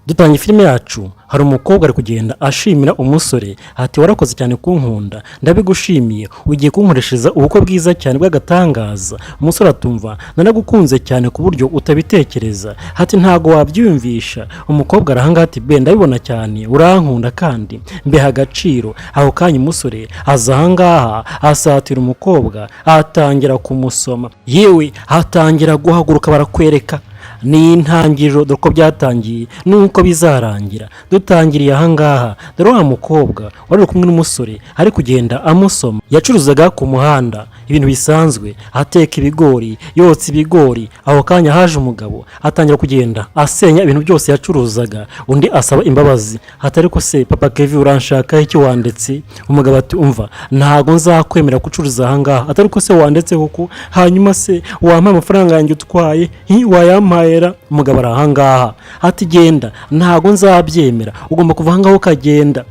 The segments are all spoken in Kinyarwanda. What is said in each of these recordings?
Dutangiye filime yacu, hari umukobwa ari kugenda ashimira umusore ati: "Warakoze cyane kunkunda, ndabigushimiye, ugiye kunkoreshereza ubukwe bwiza cyane bw'agatangaza." Umusore atumva: "Nanagukunze cyane ku buryo utabitekereza." Ati: "Ntago wabyiyumvisha." Umukobwa arahangaha ati: "Be ndabibona cyane urankunda kandi mbeha agaciro." Ako kanya umusore aza ahangaha, asatira umukobwa, atangira kumusoma, yewe atangira guhaguruka. Barakwereka ni intangiriro, dore uko byatangiye n'uko bizarangira. Dutangiriye ahangaha, dore wa mukobwa wari uri kumwe n'umusore ari kugenda amusoma. Yacuruzaga ku muhanda ibintu bisanzwe, ateka ibigori, yotsa ibigori. Aho kanya haje umugabo, atangira kugenda asenya ibintu byose yacuruzaga. Undi asaba imbabazi, atari ko se papa Kevin, uranshakaho icyo wandetse? Umugabo ati: "Umva, ntago nzakwemera gucuruza ahangaha." Atari ko se wandetse koko? Hanyuma se wampaye amafaranga yanjye utwaye? Hi, wayampaye ra? Umugabo ari ahangaha ati: "Genda, ntago nzabyemera, ugomba kuva ahangaha ukagenda."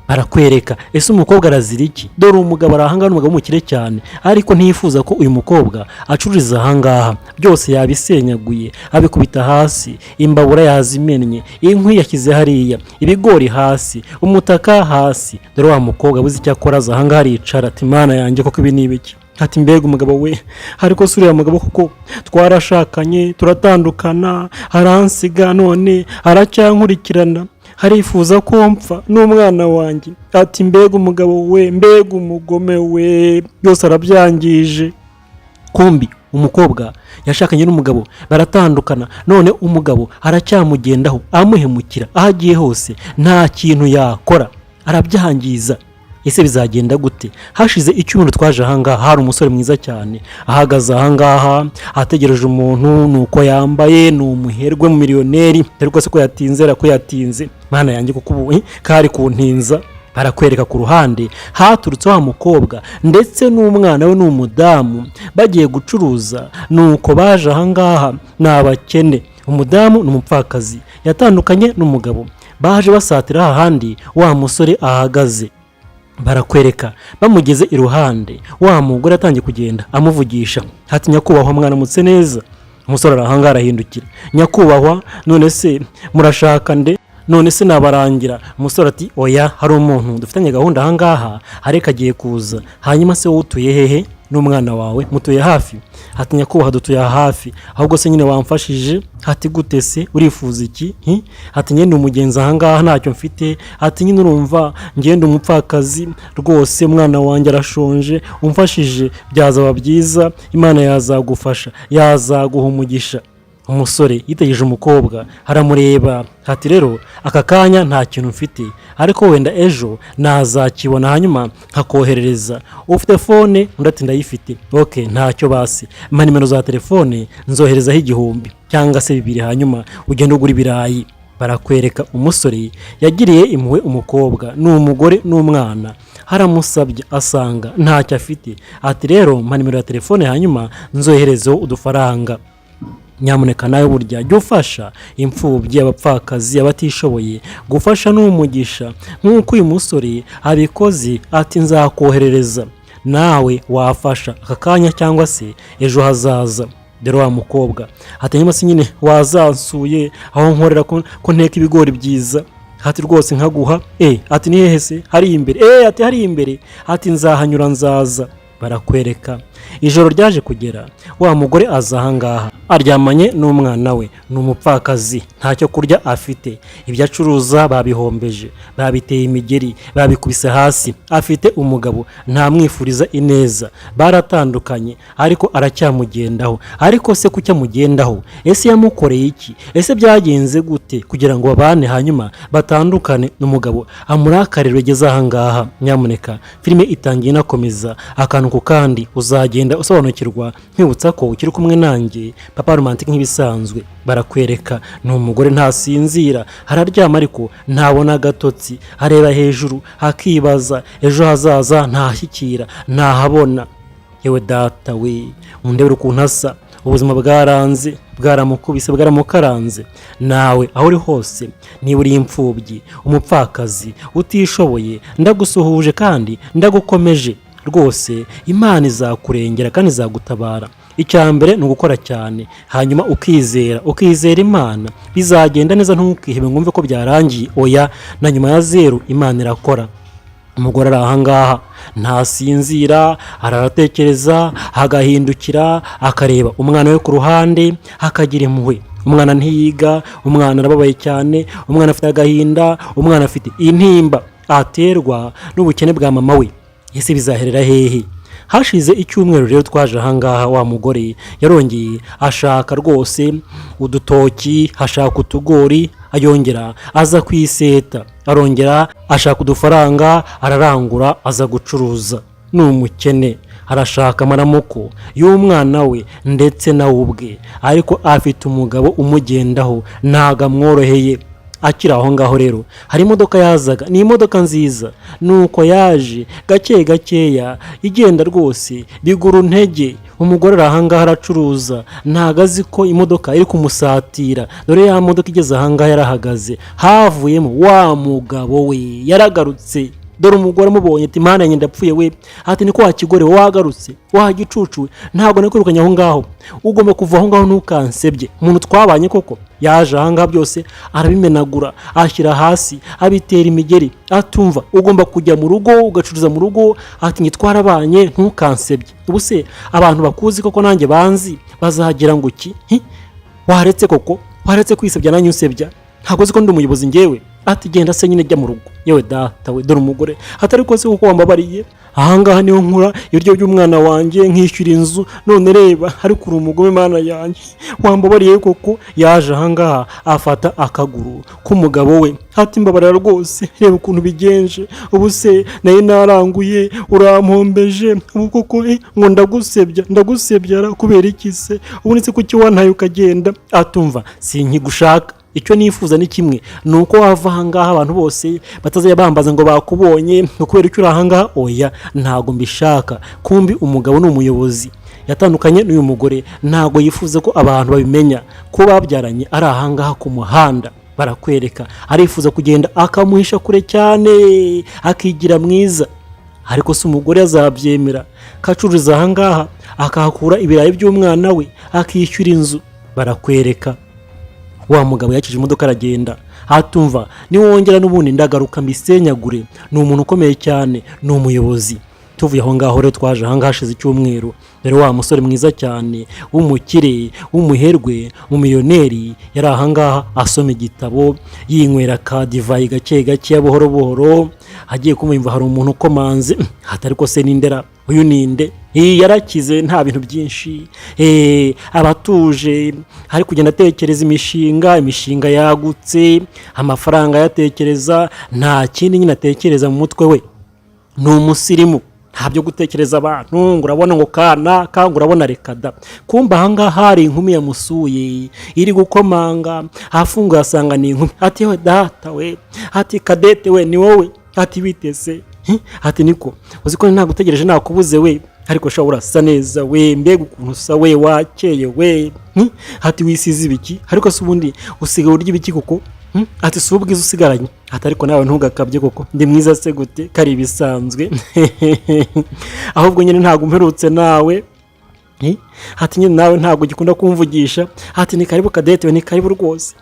Barakwereka, ese umukobwa arazira iki? Dore umugabo ari ahangaha, ni umugabo w'umukire cyane, ariko ntiyifuza ko uyu mukobwa acururiza ahangaha. Byose yabisenyaguye, abikubita hasi, imbabura yazimennye, inkwi yashyize hariya, ibigori hasi, umutaka hasi. Dore wa mukobwa abuze icyo akora, aza ahangaha aricara ati: "Mana yanjye, koko ibi ni ibiki?" Ati: "Mbega umugabo we! Ariko si uriya mugabo kuko twarashakanye turatandukana, aransiga, none aracyankurikirana, harifuza ko mpfa n'umwana wanjye." Ati: "Mbega umugabo we, mbega umugome we, byose arabyangije." Kumbi umukobwa yashakanye n'umugabo baratandukana, none umugabo aracyamugendaho, amuhemukira aho agiye hose, nta kintu yakora, arabyangiza. Ese bizagenda gute? Hashize icyumweru twaje ahangaha, hari umusore mwiza cyane ahagaze ahangaha ategereje umuntu. Ni uko yambaye, ni umuherwe, mu miliyoneri. Ariko se ko yatinze ra, ko yatinze, Mana yanjye? Kuko ubu kari kuntinza. Barakwereka ku ruhande haturutse wa mukobwa ndetse n'umwana we n'umudamu bagiye gucuruza. Nuko baje ahangaha, ni abakene, umudamu ni umupfakazi, yatandukanye n'umugabo. Baje basatira hahandi wa musore ahagaze. Barakwereka bamugeze iruhande, wa mugore atangiye kugenda amuvugisha ati: "Nyakubahwa, mwaramutse neza." Umusore arahanga, arahindukira: "Nyakubahwa, none se murashaka nde? None se nabarangira?" Umusore ati: "Oya, hari umuntu dufitanye gahunda ahangaha, ariko agiye kuza. Hanyuma se wowe utuye hehe n'umwana wawe? Mutuye hafi?" Ati: "Nyakubahwa, dutuye aha hafi. Ahubwo se nyine wamfashije." Ati: "Gute se? Urifuza iki?" Hi? Ati: "Ngende umugenzi ahangaha, ntacyo mfite." Ati: "Nyine urumva ngende umupfakazi rwose, umwana wanjye arashonje, umfashije byazaba byiza, Imana yazagufasha, yazaguha umugisha." Umusore yitegereje umukobwa, aramureba ati: "Rero aka kanya nta kintu mfite, ariko wenda ejo nazakibona hanyuma nkakoherereza. Ufite phone?" Undi ati: "Ndayifite." "Ok, ntacyo, basi mpa nimero za telefone, nzoherezaho 1000 cyangwa se 2000, hanyuma ugende ugura ibirayi." Barakwereka umusore yagiriye impuhwe umukobwa, ni umugore n'umwana, haramusabye asanga ntacyo afite. Ati: "Rero mpa nimero ya telefone, hanyuma nzoherezeho udufaranga." Nyamuneka nawe burya jya ufasha imfubyi, abapfakazi, abatishoboye. Gufasha ni umugisha. Nk'uko uyu musore abikoze ati: "Nzakoherereza," nawe wafasha aka kanya cyangwa se ejo hazaza. Dore wa mukobwa ati: "Nyuma se nyine wazansuye aho nkorera, ko nteka ibigori byiza?" Ati: "Rwose nkaguha." Ati: "Ni hehe se?" "Hari imbere." Ati: "Hari imbere." Ati: "Nzahanyura, nzaza." Barakwereka ijoro ryaje kugera, wa mugore aza ahangaha, aryamanye n'umwana we. Ni umupfakazi, ntacyo kurya afite, ibyo acuruza babihombeje, babiteye imigeri, babikubise hasi. Afite umugabo ntamwifuriza ineza, baratandukanye, ariko aracyamugendaho. Ariko se kuki amugendaho? Ese yamukoreye iki? Ese byagenze gute kugira ngo babane hanyuma batandukane, umugabo amurakarire ugeze ahangaha? Nyamuneka, filime itangiye inakomeza, akantu ku kandi uzagenda usobanukirwa. Nkwibutsa ko ukiri kumwe nanjye, Papa Romantic, nk'ibisanzwe. Barakwereka ni umugore ntasinzira, araryama ariko ntabona agatotsi, areba hejuru akibaza ejo hazaza, ntashyikira, ntahabona. Yewe data we, undebere ukuntu asa! Ubuzima bwaranze, bwaramukubise, bwaramukaranze. Nawe aho uri hose, niba uri imfubyi, umupfakazi, utishoboye, ndagusuhuje kandi ndagukomeje. Rwose Imana izakurengera kandi izagutabara. Icya mbere ni ugukora cyane, hanyuma ukizera, ukizera Imana, bizagenda neza. Ntukihebe ngo wumve ko byarangiye. Oya, na nyuma ya zeru Imana irakora. Umugore ari ahangaha ntasinzira, araratekereza, agahindukira akareba umwana we ku ruhande, akagira impuhwe. Umwana ntiyiga, umwana arababaye cyane, umwana afite agahinda, umwana afite intimba aterwa n'ubukene bwa mama we. Ese bizaherera hehe? Hashize icyumweru rero twaje ahangaha, wa mugore yarongeye ashaka rwose udutoki, ashaka utugori, ayongera aza kwiseta, arongera ashaka udufaranga, ararangura, aza gucuruza. Ni umukene, arashaka amaramuko y'umwana we ndetse nawe ubwe, ariko afite umugabo umugendaho, ntago amworoheye. Akiri aho ngaho rero hari imodoka yazaga, ni imodoka nziza. Nuko yaje gake gakeya igenda rwose bigura intege. Umugore ari ahangaha aracuruza, ntago azi ko imodoka iri kumusatira. Dore ya modoka igeze ahangaha yarahagaze, havuyemo wa mugabo we, yaragarutse. Dore umugore amubonye ati: "Mana yanjye, ndapfuye we!" Ati: "Niko wa kigore we, wagarutse wa gicucu we! Ntabwo nakwirukanye aho ngaho, ugomba kuva aho ngaho, ntukansebye umuntu twabanye koko." Yaje ahangaha byose arabimenagura, ashyira hasi, abitera imigeri. Atumva, ugomba kujya mu rugo ugacuruza mu rugo. Ati: "Njye twarabanye, ntukansebye. Ubu se abantu bakuzi koko nanjye banzi bazagira ngo iki? Hi? Waretse koko, waretse kwisebya nanjye unsebya? Ntabwo uzi ko ndi umuyobozi ngewe?" Ati: "Genda se nyine, jya mu rugo." Yewe data we, dore umugore atari ko se kuko wambabariye, ahangaha niho nkura ibiryo by'umwana wanjye, nkishyura inzu, none reba, ariko uri umugome. Mana yanjye, wambabariye koko. Yaje ahangaha afata akaguru k'umugabo we, ati: "Mbabarira rwose, reba ukuntu bigenje. Ubu se nayo naranguye, urampombeje ubu koko, ngo ndagusebya, ndagusebyara kubera iki se? Ubu se kuki wantaye ukagenda?" Atumva, sinkigushaka, icyo nifuza ni kimwe, ni uko wava ahangaha, abantu bose batazajya bambaza ngo bakubonye ngo kubera icyo uri ahangaha. Oya, ntabwo mbishaka. Kumbi umugabo ni umuyobozi, yatandukanye n'uyu mugore, ntabwo yifuza ko abantu babimenya ko babyaranye. Ari ahangaha ku muhanda barakwereka, arifuza kugenda akamuhisha kure cyane, akigira mwiza. Ariko se umugore azabyemera ko acururiza ahangaha, akahakura ibirayi by'umwana we, akishyura inzu? Barakwereka wa mugabo yakije imodoka aragenda. Hatumva, niwongera n'ubundi ndagaruka mbisenyagure. Ni umuntu ukomeye cyane, ni umuyobozi. Tuvuye aho ngaho rero twaje ahangaha hashize icyumweru. Dore wa musore mwiza cyane w'umukire, w'umuherwe, umumiliyoneri, yari ahangaha asoma igitabo, yinywera ka divayi gake gake, buhoro buhoro. Agiye kumva hari umuntu ukomanze. Hatari ko se nindera, uyu ninde? Yarakize, nta bintu byinshi, abatuje, ari kugenda atekereza imishinga, imishinga yagutse, amafaranga ayatekereza, nta kindi nyine atekereza mu mutwe we. Ni umusirimu, nta byo gutekereza abantu ngo urabona ngo kanaka, ngo urabona, reka da. Kumba ahangaha hari inkumi yamusuye iri gukomanga, ahafunguye asanga ni inkumi. Ati: "We data we!" Ati: "Kadete we, ni wowe?" Ati: "Bitese?" Ati: "Niko, uzi ko ntagutegereje nakubuze we? Ariko sha urasa neza we, mbega ukuntu usa we, wakeye we!" Ati: "Wisize ibiki? Ariko se ubundi usigaye urya ibiki koko?" Ati: "Si ubwiza usigaranye?" Ati: "Ariko nawe ntugakabye koko, ndi mwiza se gute kari ibisanzwe? Ahubwo nyine ntabwo mperutse nawe." Ati: "Nyine nawe ntabwo ugikunda kumvugisha." Ati: "Ni karibu Kadete we, ni karibu rwose.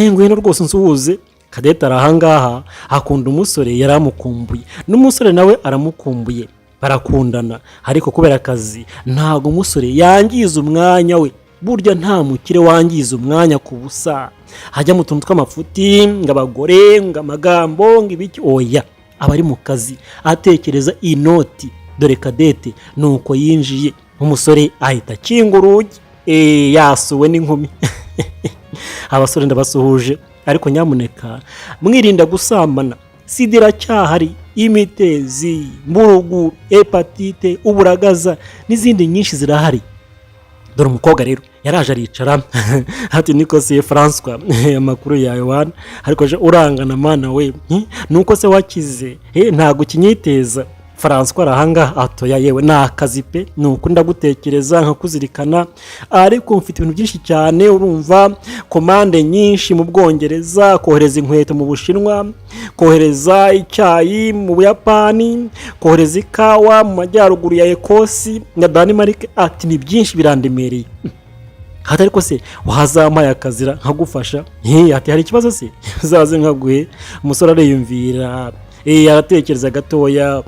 Ngwino rwose unsuhuze." Kadete ari ahangaha akunda umusore, yari amukumbuye, n'umusore nawe aramukumbuye, barakundana. Ariko kubera akazi ntabwo umusore yangiza umwanya we. Burya nta mukire wangiza umwanya ku busa, hajya mu tuntu tw'amafuti, ngo abagore, ngo amagambo, ngo ibiki. Oya, aba ari mu kazi atekereza inoti. Dore Kadete nuko yinjiye, umusore ahita akinga urugi. Yasuwe n'inkumi. Abasore ndabasuhuje, ariko nyamuneka mwirinda gusambana, SIDA iracyahari, imitezi, mburugu, hépatite, uburagaza n'izindi nyinshi zirahari. Dore umukobwa rero yaraje aricara. Ati: "Niko se Francois, amakuru yawe wana? Ariko je urangana mana we, nuko se wakize, ntabwo ukinyiteza?" Francois arahangaha atoya. Yewe, ni akazi pe, ni uko ndagutekereza nkakuzirikana, ariko mfite ibintu byinshi cyane. Urumva, komande nyinshi mu Bwongereza, kohereza inkweto mu Bushinwa, kohereza icyayi mu Buyapani, kohereza ikawa mu majyaruguru ya Ekosi na Danimarike. Ati ni byinshi, birandemereye. Ati ariko se wazampaye akazira nkagufasha? Ati hari ikibazo se? Uzaze nkaguhe. Umusore ariyumvira, aratekereza gatoya.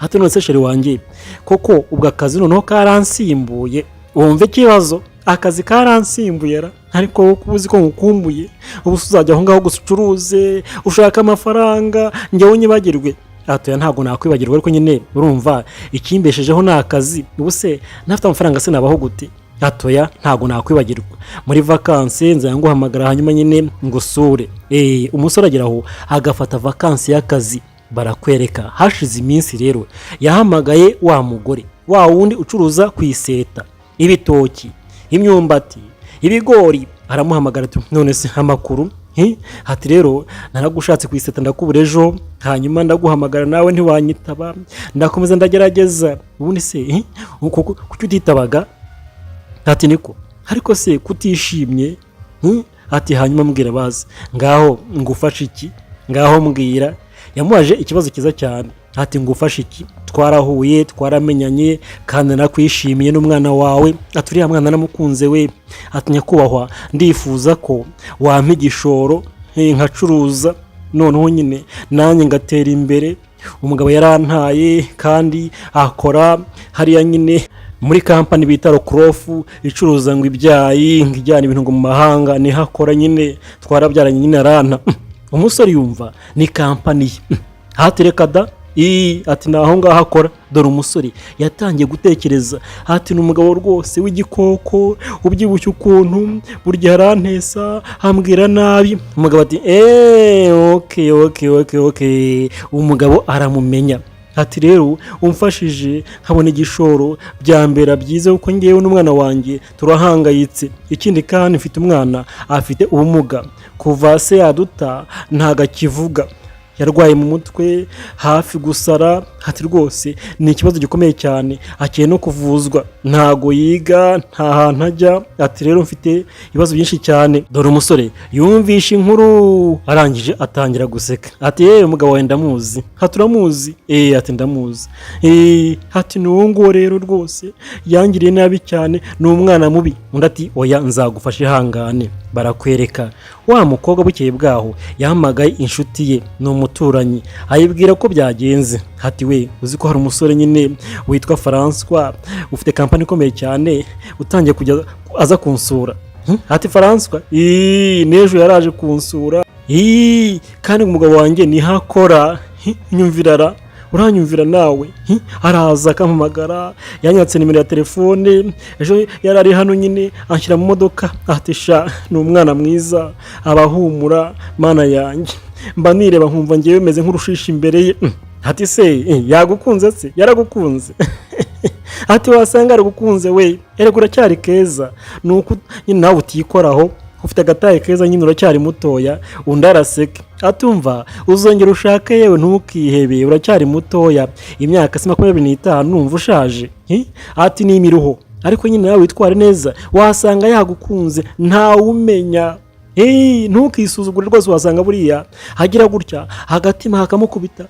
Ati none se chéri wanjye, koko ubwo akazi noneho karansimbuye? Wumve ikibazo, akazi karansimbuye ra, ariko wowe uba uzi ko ngukumbuye. Ubu se uzajya aho ngaho gusa ucuruze ushaka amafaranga, njyewe unyibagirwe? Atoya, ntabwo nakwibagirwa, ariko nyine urumva ikimbeshejeho ni akazi. Ubu se ntafite amafaranga se nabaho gute? Atoya, ntabwo nakwibagirwa. Muri vacances nzajya nguhamagara, hanyuma nyine ngusure. Umusore agera aho agafata vacances y'akazi. Barakwereka, hashize iminsi rero yahamagaye wa mugore wa wundi ucuruza ku iseta ibitoki, imyumbati, ibigori. Aramuhamagara ati none se amakuru? Ati rero naragushatse ku iseta ndakubura ejo, hanyuma ndaguhamagara nawe ntiwanyitaba, ndakomeza ndagerageza. Ubundi se kuki utitabaga? Ati niko, ariko se kutishimye? Ati hanyuma mbwira bazi, ngaho ngufashe iki? Ngaho mbwira. Yamubaje ikibazo cyiza cyane, ati ngufashe iki? Twarahuye, twaramenyanye, kandi nakwishimiye n'umwana wawe. Ati uriya mwana namukunze we. Ati nyakubahwa, ndifuza ko wampa igishoro, nkacuruza, noneho nyine nanjye ngatera imbere. Umugabo yarantaye, kandi akora hariya nyine muri kampani bita Rokorofu, icuruza ngo ibyayi, ngo ijyana ibintu ngo mu mahanga, niho akora nyine. Twarabyaranye nyine, aranta. Umusore yumva ni kampani ye. Hatereka da. Ati ni aho ngaho akora. Dore umusore yatangiye gutekereza, ati ni umugabo rwose w'igikoko ubyibushye ukuntu, burya arantesa, ambwira nabi. Umugabo ati eee, okay. Umugabo aramumenya. Ati rero umfashije nkabona igishoro byambera byiza, kuko ngewe n'umwana wanjye turahangayitse. Ikindi kandi mfite umwana afite ubumuga, kuva se yaduta ntago akivuga, yarwaye mu mutwe hafi gusara. Ati rwose ni ikibazo gikomeye cyane, akeneye no kuvuzwa, ntago yiga, nta hantu ajya. Ati rero mfite ibibazo byinshi cyane. Dore umusore yumvishe inkuru, arangije atangira guseka. Ati yewe, umugabo wawe ndamuzi. Ati uramuzi? Eee. Ati ndamuzi. Eee. Ati ni uwo nguwo rero, rwose yangiriye nabi cyane, ni umwana mubi. Undi ati oya, nzagufasha, ihangane. Barakwereka wa mukobwa, bukeye bwaho yahamagaye inshuti ye, ni umuturanyi, ayibwira ko byagenze. Ati we, uzi ko hari umusore nyine witwa Francois ufite kampani ikomeye cyane, utangiye kujya aza kunsura? Ati Francois? Iii, n'ejo yaraje kunsura. Iii, kandi umugabo wanjye niho akora. Nyumvira ra, uranyumvira nawe? Araza akampamagara, yanyatse nimero ya telefone. Ejo yari ari hano nyine, anshyira mu modoka. Ati sha, ni umwana mwiza, abahumura, mana yanjye, mba nireba nkumva ngewe meze nk'urushishi imbere ye. Ati se yagukunze se? Yaragukunze? Ati wasanga yaragukunze we, erega uracyari keza, ni uko nyine nawe utikoraho, ufite agataye keza nyine, uracyari mutoya. Undi araseka, atumva uzongera ushake, yewe ntukihebe, uracyari mutoya, imyaka si 25, numva ushaje. Ati ni imiruho, ariko nyine nawe witware neza, wasanga yagukunze, ntawumenya. Ntukisuzugure rwose, wasanga buriya hagira gutya agatima hakamukubita.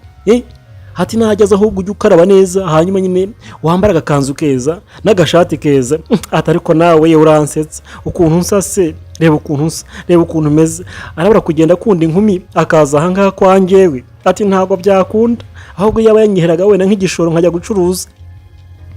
Ati nahageze ahubwo ujye ukaraba neza, hanyuma nyine wambara agakanzu keza n'agashati keza. Ati ariko nawe uransetsa, ukuntu nsa se? Reba ukuntu nsa, reba ukuntu umeze. Arabura kugenda akunda inkumi akaza ahangaha kwa njyewe? Ati ntabwo byakunda, ahubwo yaba yanyiheraga wenda nk'igishoro nkajya gucuruza.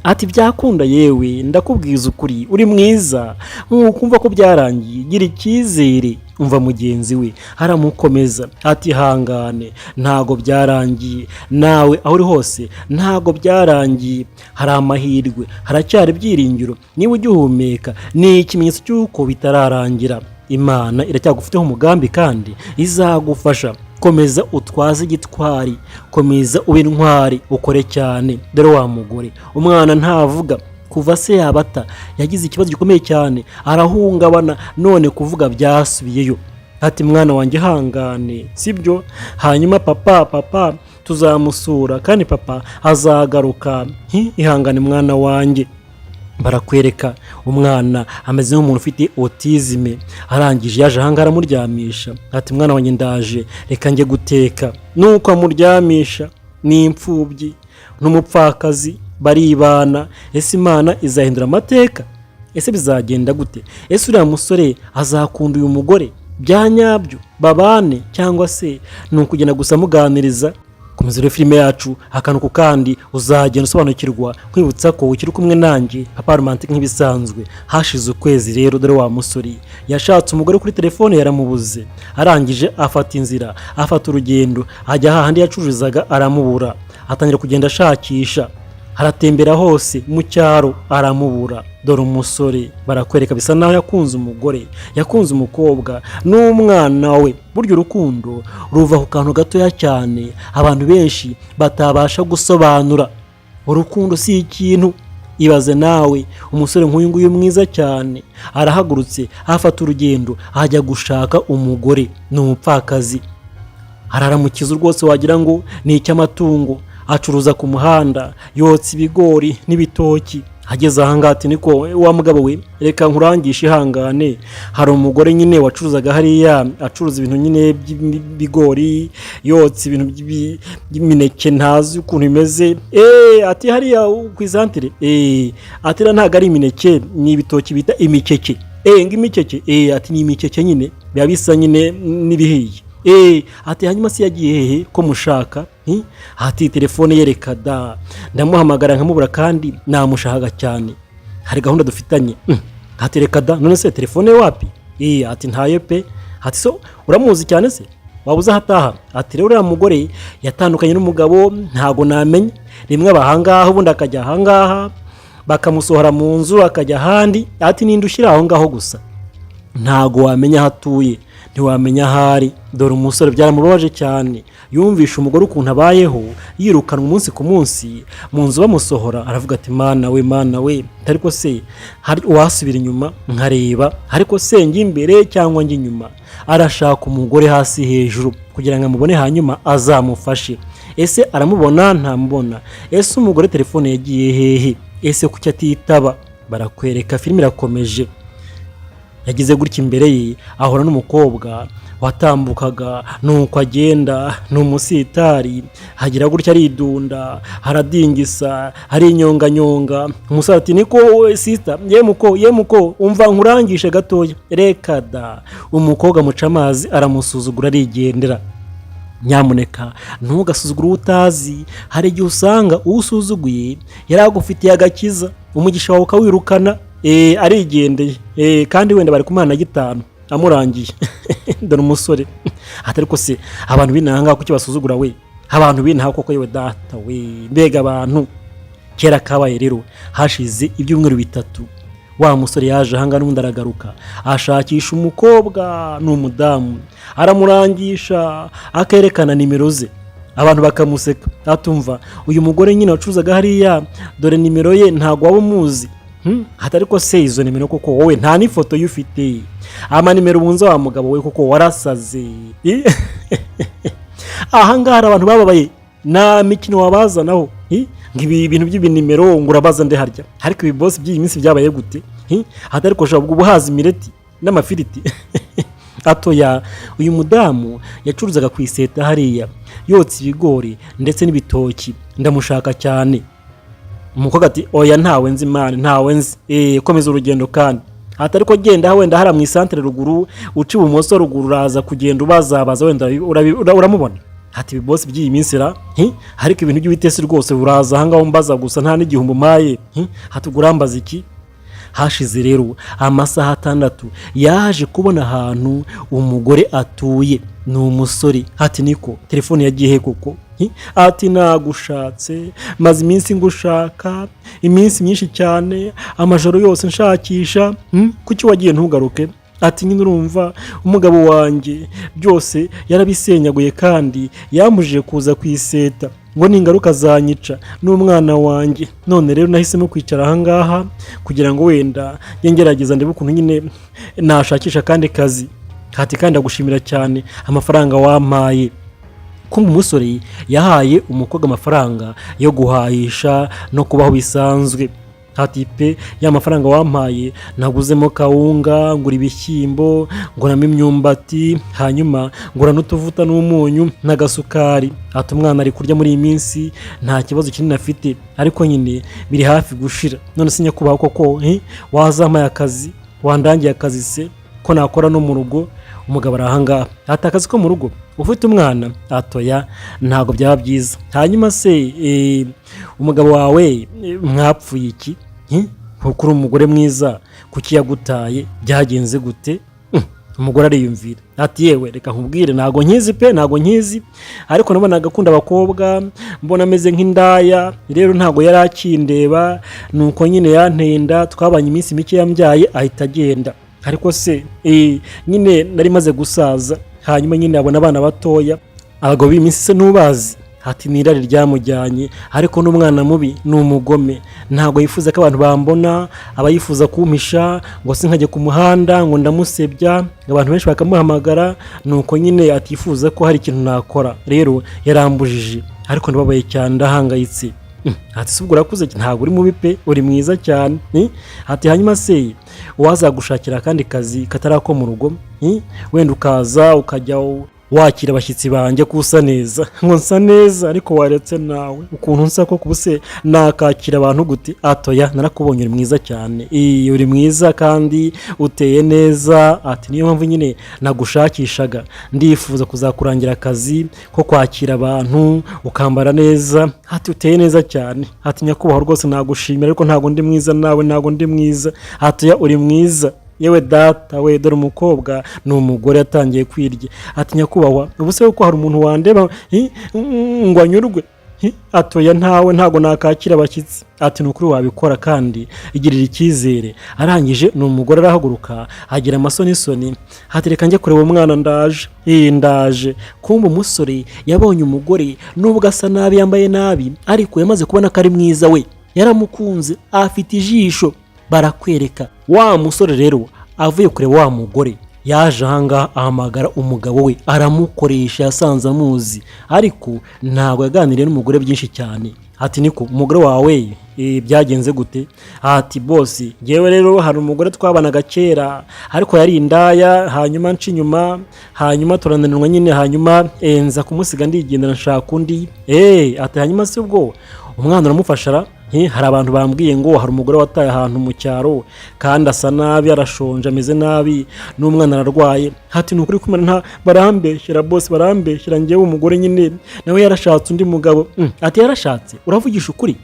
Ati byakunda yewe, ndakubwiza ukuri, uri mwiza, nkukumva ko byarangiye, gira icyizere. Umva mugenzi we aramukomeza, ati hangane, ntago byarangiye, nawe aho uri hose ntago byarangiye, hari amahirwe, haracyari ibyiringiro. Niba ugihumeka ni ikimenyetso cy'uko bitararangira. Imana iracyagufiteho umugambi kandi izagufasha. Komeza utwaze igitwari, komeza ube intwari, ukore cyane. Dore wa mugore, umwana ntavuga kuva se yabata, yagize ikibazo gikomeye cyane, arahungabana, none kuvuga byasubiyeyo. Ati mwana wanjye hangane, sibyo? Hanyuma papa, papa Tuzamusura kandi papa azagaruka. Ihangane mwana wanjye. Barakwereka umwana ameze nk'umuntu ufite autisme. Arangije yaje ahangaha aramuryamisha, ati: "Mwana wanjye, ndaje, reka njye guteka." Nuko amuryamisha. Ni imfubyi n'umupfakazi, baribana. Ese Imana izahindura amateka? Ese bizagenda gute? Ese uriya musore azakunda uyu mugore bya nyabyo babane, cyangwa se ni ukugenda gusa muganiriza? Komeza rero filime yacu akantu ku kandi, uzagenda usobanukirwa. Nkwibutsa ko ukiri kumwe nanjye, Papa Romantic, nk'ibisanzwe. Hashize ukwezi rero, dore wa musore yashatse umugore kuri telefone yaramubuze. Arangije afata inzira, afata urugendo, ajya hahandi yacururizaga aramubura. Atangira kugenda ashakisha, aratembera hose mu cyaro aramubura. Dore umusore barakwereka bisa naho yakunze umugore, yakunze umukobwa n'umwana we. Burya urukundo ruva ku kantu gatoya cyane abantu benshi batabasha gusobanura. Urukundo si ikintu. Ibaze nawe, umusore nk'uyu nguyu mwiza cyane arahagurutse, afata urugendo, ajya gushaka umugore, ni umupfakazi. Arara mu kizu rwose wagira ngo ni icy'amatungo, acuruza ku muhanda, yotsa ibigori n'ibitoki. Ageze ahangaha ati: "Niko wa mugabo we, reka nkurangishe, ihangane. Hari umugore nyine wacuruzaga hariya, acuruza ibintu nyine by'ibigori, yotsa ibintu by'imineke, ntazi ukuntu bimeze." Eee, ati: "Hariya ku isantire." Eee, ati: "Iriya ntabwo ari imineke, ni ibitoki bita imikeke." Eee, ngo imikeke? Eee, ati: "Ni imikeke nyine, biba bisa nyine n'ibihiye." Eee, ati: "Hanyuma se yagiye hehe ko mushaka?" Ati: "Telefone yereka da, ndamuhamagara nkamubura kandi namushakaga cyane, hari gahunda dufitanye." Ati: "Reka da, none se telefone wapi?" Eee, ati: "Ntayo pe." Ati: "So uramuzi cyane se, waba uzi aho ataha?" Ati: "Rero uriya mugore yatandukanye n'umugabo, ntago namenya. Rimwe aba ahangaha, ubundi akajya ahangaha, bakamusohora mu nzu akajya ahandi." Ati: "Ninde ushyira aho ngaho gusa, ntago wamenya aho atuye, ntiwamenya aho ari." Dore umusore byaramubabaje cyane, yumvishe umugore ukuntu abayeho, yirukanwa umunsi ku munsi mu nzu bamusohora. Aravuga ati: "Mana we, Mana we, ariko se hari uwasubira inyuma nkareba, ariko se njya imbere cyangwa njya inyuma?" Arashaka umugore hasi hejuru kugira ngo amubone, hanyuma azamufashe. Ese aramubona, ntamubona? Ese umugore telefone yagiye hehe? Ese kuki atitaba? Barakwereka filime irakomeje. Yagize gutya, imbere ye ahura n'umukobwa watambukaga, nuko agenda ni umusitari. Hagira gutya aridunda, haradingisa, harinyonganyonga. Umusore ati: "Niko sister, yemuko yemuko, umva nkurangishe gatoya." Reka da, umukobwa amuca amazi, aramusuzugura, arigendera. Nyamuneka ntugasuzugure uwo utazi. Hari igihe usanga uwo usuzuguye yari agufitiye agakiza, umugisha wawe ukawirukana. Arigendeye, kandi wenda bari kumuha na gitanu amurangiye. Dore umusore ati: "Ariko se abantu b'inaha kuki basuzugura we? Abantu b'inaha koko, yewe data we, mbega abantu!" Kera kabaye rero, hashize ibyumweru 3, wa musore yaje ahangaha n'ubundi aragaruka, ashakisha umukobwa, ni umudamu. Aramurangisha, akerekana nimero ze, abantu bakamuseka. Atumva uyu mugore nyine wacuruzaga hariya, dore nimero ye, ntabwo waba umuzi? Ati: "Ariko se izo nimero koko wowe nta n'ifoto ye ufite, amanimero ubunza wa mugabo we, koko warasaze?" Ahangaha hari abantu bababaye, nta mikino wabazanaho. Ngo ibi bintu by'ibinimero ngo urabaza nde harya? Ariko ibi bosi by'iyi minsi byabaye gute? Ati: "Ariko ushobora uba uhaza imireti n'amafiriti?" Atoya, uyu mudamu yacuruzaga ku iseta hariya, yotsa ibigori ndetse n'ibitoki, ndamushaka cyane. Umukobwa ati: "Oya, ntawe nzi imana, ntawe nzi." Eee, komeza urugendo kandi. Ati: "Ariko genda wenda hariya mu isantere ruguru, uca ibumoso ruguru, uraza kugenda ubazabaza, wenda uramubona." Ati: "Ibi bosi by'iyi minsi ra, ariko ibintu by'ibitesi rwose, uraza ahangaha umbaza gusa, nta n'igihumbi umpaye." Ati: "Ubwo urambaza iki?" Hashize rero amasaha 6, yaje kubona ahantu umugore atuye. Ni umusore. Ati: "Niko, telefone yagiye he koko?" Ati: "Nagushatse, maze iminsi ngushaka, iminsi myinshi cyane, amajoro yose nshakisha. Kuki wagiye ntugaruke?" Ati: "Nyine urumva umugabo wanjye byose yarabisenyaguye, kandi yambujije kuza ku iseta, ngo ningaruka azanyica n'umwana wanjye. None rero nahisemo kwicara ahangaha kugira ngo wenda njye ngerageza ndebe ukuntu nyine nashakisha akandi kazi." Ati: "Kandi ndagushimira cyane amafaranga wampaye." Kumva umusore yahaye umukobwa amafaranga yo guhahisha no kubaho bisanzwe. Ati pe, ya mafaranga wampaye naguzemo kawunga, ngura ibishyimbo, nguramo imyumbati, hanyuma ngura n'utuvuta n'umunyu n'agasukari. Ati umwana ari kurya muri iyi minsi, nta kibazo kinini afite, ariko nyine biri hafi gushira. None se nyakubahwa koko, wazampaye akazi, wandangiye akazi se ko nakora no mu rugo? Umugabo ari ahangaha. Ati akazi ko mu rugo ufite umwana? Atoya, ntabwo byaba byiza. Hanyuma se umugabo wawe mwapfuye iki? Kuko uri umugore mwiza, kuki yagutaye? Byagenze gute? Umugore ariyumvira. Ati yewe, reka nkubwire, ntabwo nkizi pe, ntabwo nkizi, ariko nabonaga akunda abakobwa, mbona ameze nk'indaya. Rero ntabwo yari akindeba, nuko nyine yanteye inda, twabanye iminsi mike yambyaye ahita agenda. Ariko se nyine nari maze gusaza, hanyuma nyine abona abana batoya. Abagabo b'iminsi se ntubazi? Ati ni irari ryamujyanye, ariko n'umwana mubi ni umugome, ntabwo yifuza ko abantu bambona, aba yifuza kumpisha ngo sinkajye ku muhanda ngo ndamusebya, abantu benshi bakamuhamagara. Nuko nyine atifuza ko hari ikintu nakora, rero yarambujije, ariko ndababaye cyane, ndahangayitse. Ati se ubwo urakuze, ntabwo uri mubi pe, uri mwiza cyane. Ati hanyuma se uwazagushakira akandi kazi katari ako mu rugo, wenda ukaza ukajya wakira abashyitsi banjye, ko usa neza? Ngo nsa neza? Ariko waretse nawe ukuntu nsa ko kubuse nakakira abantu gute? Atoya, narakubonye, uri mwiza cyane. Uri mwiza kandi uteye neza. Ati niyo mpamvu nyine nagushakishaga, ndifuza kuzakurangira akazi ko kwakira abantu, ukambara neza. Ati uteye neza cyane. Ati nyakubahwa rwose nagushimira, ariko ntabwo ndi mwiza nawe, ntabwo ndi mwiza. Atoya, uri mwiza. Yewe data we, dore umukobwa ni umugore yatangiye kwirya. Ati nyakubahwa, ubu se ko hari umuntu wandeba ngo anyurwe? Atoya, ntawe, ntabwo nakakira abashyitsi. Ati ni ukuri wabikora kandi igirira icyizere. Arangije ni umugore arahaguruka, agira amasonisoni. Ati reka njye kureba umwana, ndaje. Ndaje. Kumva umusore yabonye umugore, nubwo asa nabi, yambaye nabi, ariko yamaze kubona ko ari mwiza, we yaramukunze, afite ijisho barakwereka. Wa musore rero avuye kureba wa mugore, yaje ahangaha ahamagara umugabo we, aramukoresha. Yasanze amuzi, ariko ntabwo yaganiriye n'umugore byinshi cyane. Ati niko, umugore wawe byagenze gute? Ati boss, ngewe rero hari umugore twabanaga kera, ariko yari indaya, hanyuma nca inyuma, hanyuma turananirwa nyine, hanyuma nza kumusiga ndigendera nshaka undi. Ati hanyuma se ubwo umwana uramufasha ra? Hari abantu bambwiye ngo hari umugore wataye ahantu mu cyaro, kandi asa nabi, arashonje, ameze nabi, n'umwana ararwaye. Hati ni ukuri kumena nta barambeshyera bose, barambeshyera. Ngewe umugore nyine nawe yarashatse undi mugabo. Ati yarashatse? Uravugisha ukuri?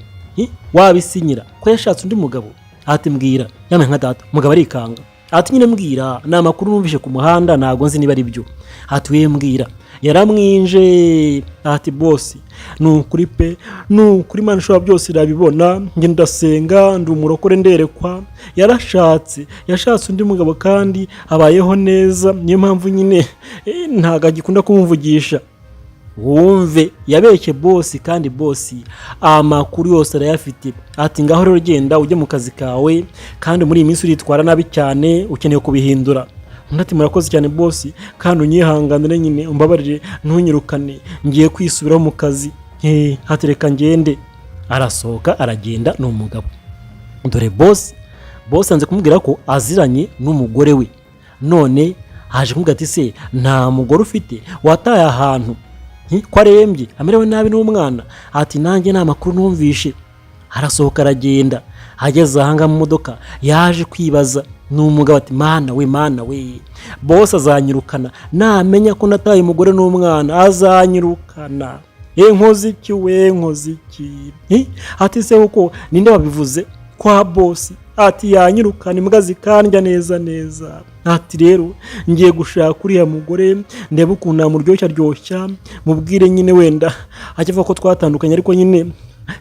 Wabisinyira ko yashatse undi mugabo? Ati mbwira yamwe nka data. Umugabo arikanga. Ati nyine mbwira, ni amakuru numvise ku muhanda, ntabwo nzi niba ari byo. Ati we mbwira. Yaramwinje. Ati boss, ni ukuri pe, ni ukuri, Imana ishobora byose irabibona, njye ndasenga, ndi umurokore, nderekwa. Yarashatse, yashatse undi mugabo kandi abayeho neza, niyo mpamvu nyine ntabwo agikunda kumvugisha. Wumve, yabeshye boss, kandi boss amakuru yose arayafite. Ati ngaho rero genda ujye mu kazi kawe, kandi muri iyi minsi uritwara nabi cyane, ukeneye kubihindura. Undi ati murakoze cyane boss, kandi unyihanganire nyine, umbabarire, ntunyirukane, ngiye kwisubiraho mu kazi. Ati reka ngende. Arasohoka aragenda. Ni umugabo. Dore boss, boss yanze kumubwira ko aziranye n'umugore we, none haje kumubwira ati se nta mugore ufite wataye ahantu, ko arembye, amerewe nabi n'umwana? Ati nanjye nta makuru numvishe. Arasohoka aragenda. Ageze ahangaha mu modoka yaje kwibaza. Ni umugabo. Ati mana we, mana we, boss azanyirukana namenya ko nataye umugore n'umwana, azanyirukana. Nkoze iki we, nkoze iki? Ati se kuko ninde wabivuze kwa boss? Ati yanyirukana, imbwa zikandya neza neza. Ati rero ngiye gushaka uriya mugore, ndebe ukuntu namuryoshya ryoshya, mubwire nyine wenda ajya avuga ko twatandukanye, ariko nyine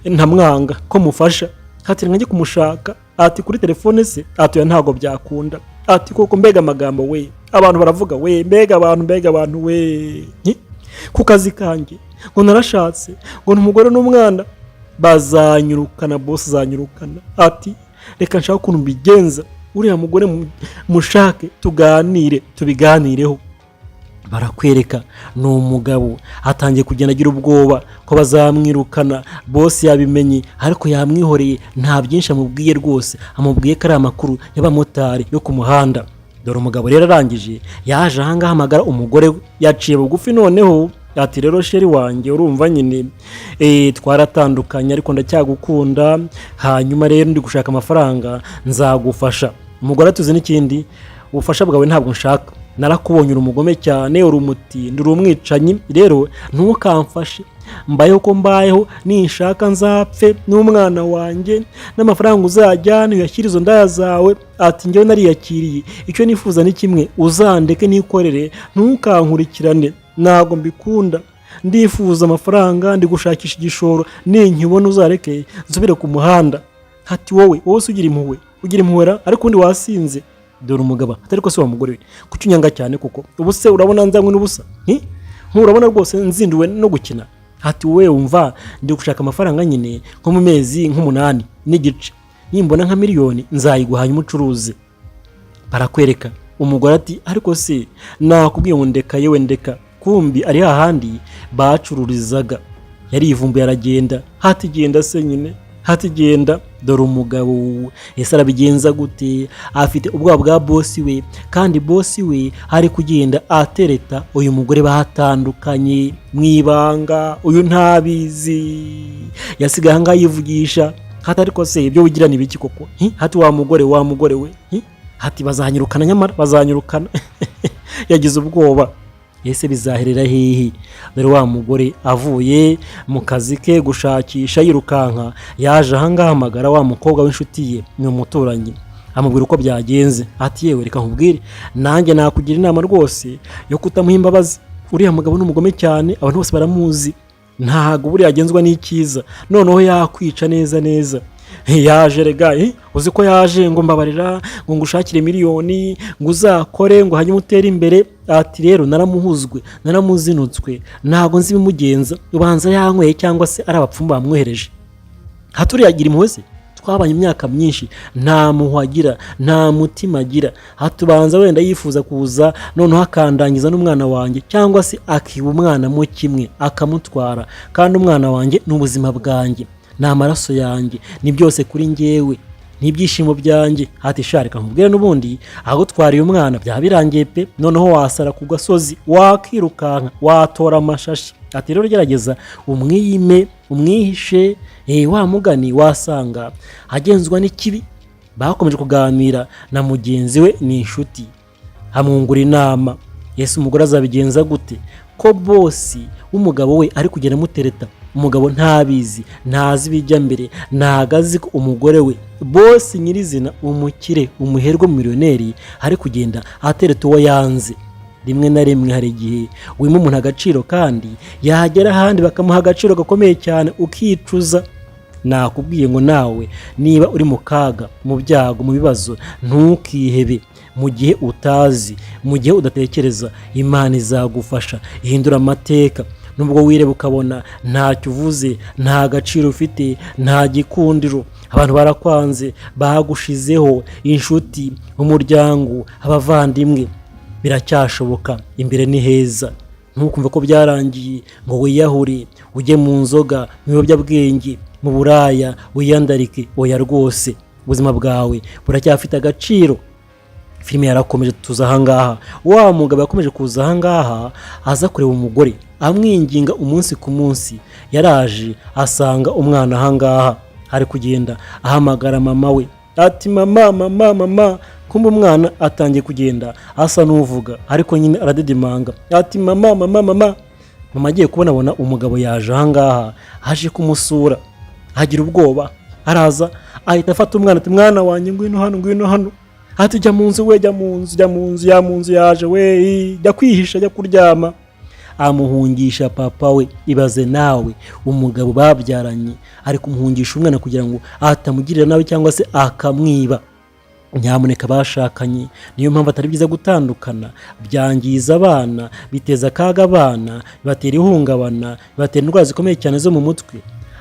ntamwanga, ko mufasha. Ati njye kumushaka. Ati kuri telefone se? Ati oya, ntabwo byakunda. Ati koko mbega amagambo we, abantu baravuga we, mbega abantu, mbega abantu we. Ku kazi kanjye ngo narashatse, ngo ni umugore n'umwana, bazanyirukana, boss azanyirukana. Ati reka nshake ukuntu mbigenza, uriya mugore mushake tuganire, tubiganireho. Barakwereka ni umugabo atangiye kugenda agira ubwoba ko bazamwirukana. Boss yabimenye ariko yamwihoreye, nta byinshi amubwiye rwose, amubwiye ko ari amakuru y'abamotari yo ku muhanda. Dore umugabo rero arangije yaje ahangaha ahamagara umugore we, yaciye bugufi noneho ati: "Rero chéri wanjye, urumva nyine twaratandukanye ariko ndacyagukunda. Hanyuma rero ndi gushaka amafaranga, nzagufasha." Umugore atuzi n'ikindi: "Ubufasha bwawe ntabwo nshaka, narakubonye, uri umugome cyane, uri umutindi, uri umwicanyi. Rero ntukamfashe, mbayeho uko mbayeho, ninshaka nzapfe n'umwana wanjye, n'amafaranga uzajyane uyashyire izo ndaya zawe." Ati: "Njyewe nariyakiriye, icyo nifuza ni kimwe, uzandeke nikorere, ntukankurikirane, ntabwo mbikunda. Ndifuza amafaranga, ndi gushakisha igishoro, ninkibona uzareke nsubire ku muhanda." Hati: "Wowe, wowe se ugira impuhwe? Ugira impuhwera? Ariko undi wasinze." Dore umugabo atari ko se wa mugore we, kuki unyanga cyane kuko? Ubu se urabona nzanywe n'ubusa? Nturabona rwose nzinduwe no gukina? Ati: "Wowe wumva, ndi gushaka amafaranga nyine, nko mu mezi nk'8 n'igice nimbona nka miliyoni nzayiguha, hanyuma ucuruze." Barakwereka umugore ati: "Ariko se nakubwiye ngo ndeka, yewe ndeka." Kumbi ari hahandi bacururizaga, yarivumbuye aragenda. Hati: "Genda se nyine." Hati: "Genda." Dore umugabo ese arabigenza gute? Afite ubwoba bwa boss we, kandi boss we ari kugenda atereta uyu mugore batandukanye mu ibanga. Uyu ntabizi, yasigaye ahangaha yivugisha. Hati: "Ariko se ibyo wigira ni ibiki koko?" Hati: "Wa mugore, wa mugore we." Hati: "Bazanyirukana, nyamara bazanyirukana." Yagize ubwoba, ese bizaherera hehe? Dore wa mugore avuye mu kazi ke gushakisha yirukanka, yaje ahangaha ahamagara wa mukobwa w'inshuti ye, ni umuturanyi, amubwira uko byagenze. Ati: "Yewe, reka nkubwire, nanjye nakugira inama rwose yo kutamuha imbabazi. Uriya mugabo ni umugome cyane, abantu bose baramuzi, ntabwo buriya agenzwa n'icyiza, noneho yakwica neza neza. Yaje rega, uzi ko yaje ngo mbabarira, ngo ngushakire miliyoni, ngo uzakore, ngo hanyuma utere imbere." Ati: "Rero naramuhuzwe, naramuzinutswe, ntabwo nzi ibimugenza, ubanza yanyweye cyangwa se ari abapfumu bamwohereje." Haturiya agira impuhwe se? Twabanye imyaka myinshi, nta mpuhwe agira, nta mutima agira. Hatubanza wenda yifuza kuza noneho akandangiza n'umwana wanjye, cyangwa se akiba umwana mo kimwe akamutwara, kandi umwana wanjye ni ubuzima bwanjye, ni amaraso yanjye, ni byose kuri njyewe, ni ibyishimo byanjye." Hati: "Sha, reka nkubwire, n'ubundi agutwariye umwana byaba birangiye pe, noneho wasara ku gasozi, wakirukanka, watora amashashi." Ati: "Rero gerageza umwiyime, umwihishe, wa mugani wasanga agenzwa n'ikibi." Bakomeje kuganira na mugenzi we, ni inshuti, amwungura inama. Ese umugore azabigenza gute ko boss w'umugabo we ari kugenda amutereta? Umugabo ntabizi, ntazi ibijya mbere, ntago azi ko umugore we, boss nyirizina, umukire, umuherwe, miliyoneri, ari kugenda atereta uwo yanze. Rimwe na rimwe hari igihe wima umuntu agaciro, kandi yagera ahandi bakamuha agaciro gakomeye cyane, ukicuza. Nakubwiye ngo nawe niba uri mu kaga, mu byago, mu bibazo, ntukihebe. Mu gihe utazi, mu gihe udatekereza, Imana izagufasha ihindura amateka. Nubwo wireba ukabona ntacyo uvuze, nta gaciro ufite, nta gikundiro, abantu barakwanze, bagushizeho, inshuti, umuryango, abavandimwe, biracyashoboka, imbere ni heza. Ntukumve ko byarangiye ngo wiyahure, ujye mu nzoga, mu biyobyabwenge, mu buraya, wiyandarike. Oya rwose, ubuzima bwawe buracyafite agaciro. Filime yarakomeje, tuza ahangaha. Wa mugabo yakomeje kuza ahangaha, aza kureba umugore, amwinginga umunsi ku munsi. Yaraje asanga umwana ahangaha ari kugenda ahamagara mama we, ati: "Mama, mama, mama." Kumbe umwana atangiye kugenda asa n'uvuga, ariko nyine aradidimanga, ati: "Mama, mama, mama." Mama agiye kubonabona umugabo yaje ahangaha, aje kumusura, agira ubwoba, araza ahita afata umwana, ati: "Mwana wanjye, ngwino hano, ngwino hano." Ati: "Jya mu nzu we, jya mu nzu, jya mu nzu, jya mu nzu, yaje we, jya kwihisha, jya kuryama." Amuhungisha papa we. Ibaze nawe, umugabo babyaranye ari kumuhungisha umwana kugira ngo atamugirira nabi cyangwa se akamwiba. Nyamuneka bashakanye, niyo mpamvu atari byiza gutandukana. Byangiza abana, biteza akaga abana, bibatera ihungabana, bibatera indwara zikomeye cyane zo mu mutwe.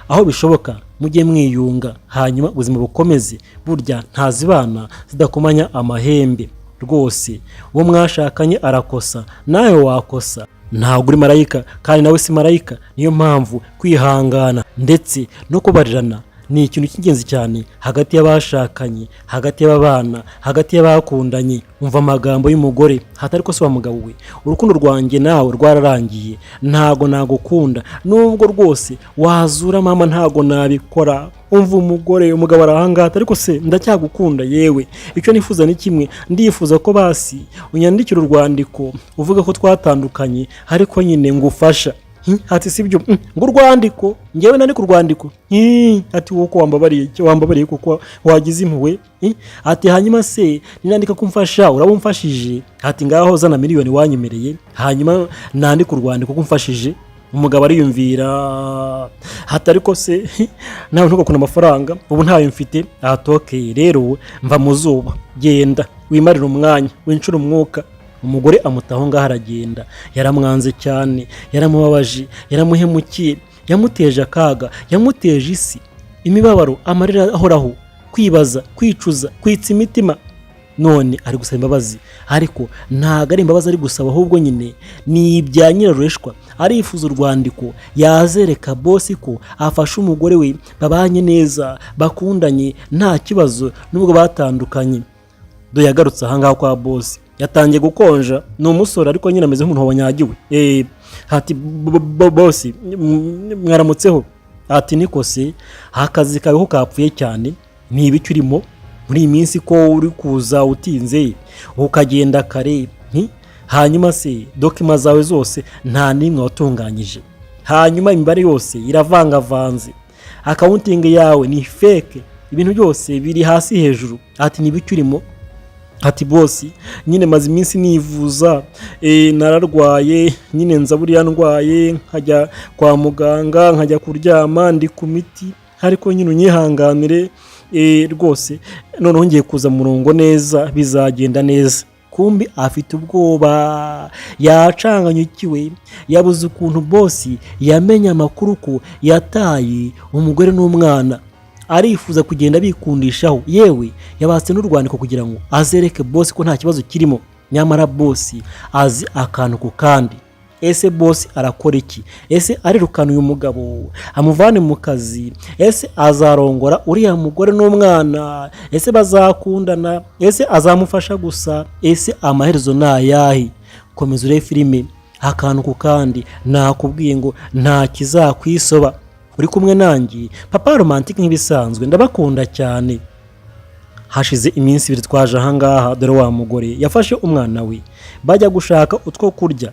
Aho bishoboka mujye mwiyunga, hanyuma ubuzima bukomeze. Burya ntazibana zidakomanya amahembe. Rwose uwo mwashakanye arakosa, nawe wakosa. Ntabwo uri marayika kandi nawe si marayika. Niyo mpamvu kwihangana ndetse no kubarirana ni ikintu cy'ingenzi cyane hagati y'abashakanye, hagati y'ababana, hagati y'abakundanye. Umva amagambo y'umugore hatari ko se wa mugabo we, urukundo rwanjye nawe rwararangiye, ntago nagukunda nubwo rwose wazura mama, ntago nabikora. Umva umugore, umugabo arahangaha, ariko se ndacyagukunda. Yewe, icyo nifuza ni kimwe, ndifuza ko basi unyandikira urwandiko uvuga ko twatandukanye, ariko nyine ngufasha. Ati si byo ngo urwandiko, ngewe nandika urwandiko? Ati wowe ko wambabariye, wambabariye kuko wagize impuhwe. Ati hanyuma se ninandika ko umfasha, uraba umfashije? Ati ngaho zana miliyoni wanyemereye, hanyuma nandika urwandiko ko umfashije. Umugabo ariyumvira hati ariko se nawe ntugakunda amafaranga, ubu ntayo mfite. Atokeye rero, mva mu zuba, genda wimarire umwanya, wincure umwuka. Umugore amutaho ngaho aragenda. Yaramwanze cyane, yaramubabaje, yaramuhemukiye, yamuteje akaga, yamuteje isi, imibabaro, amarira ahoraho, kwibaza, kwicuza, kwitsa imitima. None ari gusaba imbabazi, ariko ntabwo ari imbabazi ari gusaba, ahubwo nyine ni ibya nyirarureshwa. Arifuza urwandiko yazereka boss ko afashe umugore we, babanye neza, bakundanye, nta kibazo nubwo batandukanye. Do yagarutse ahangaha kwa boss, yatangiye gukonja. Ni umusore ariko nyine ameze nk'umuntu wanyagiwe. Ati boss, mwaramutseho. Ati niko se, akazi kawe ko kapfuye cyane, ni ibiki urimo muri iyi minsi ko uri kuza utinze ukagenda kare? Hanyuma se document zawe zose nta n'imwe watunganyije, hanyuma imibare yose iravangavanze, accounting yawe ni fake, ibintu byose biri hasi hejuru. Ati ni ibiki urimo? Ati boss, nyine maze iminsi nivuza, nararwaye nyine, nza buriya ndwaye nkajya kwa muganga, nkajya kuryama, ndi ku miti, ariko nyine unyihanganire, rwose noneho ngiye kuza mu murongo neza, bizagenda neza. Kumbi afite ubwoba, yacanganyukiwe, yabuze ukuntu boss yamenye amakuru ko yataye umugore n'umwana. Arifuza kugenda bikundishaho, yewe yabatse n'urwandiko kugira ngo azereke boss ko nta kibazo kirimo, nyamara boss azi akantu ku kandi. Ese boss arakora iki? Ese arirukana uyu mugabo amuvane mu kazi? Ese azarongora uriya mugore n'umwana? Ese bazakundana? Ese azamufasha gusa? Ese amaherezo ni ayahe? Komeza urebe filime akantu ku kandi, nakubwiye ngo nta kizakwisoba. Uri kumwe nanjye, Papa Romantique, nk'ibisanzwe ndabakunda cyane. Hashize iminsi 2 twaje ahangaha. Dore wa mugore yafashe umwana we bajya gushaka utwo kurya,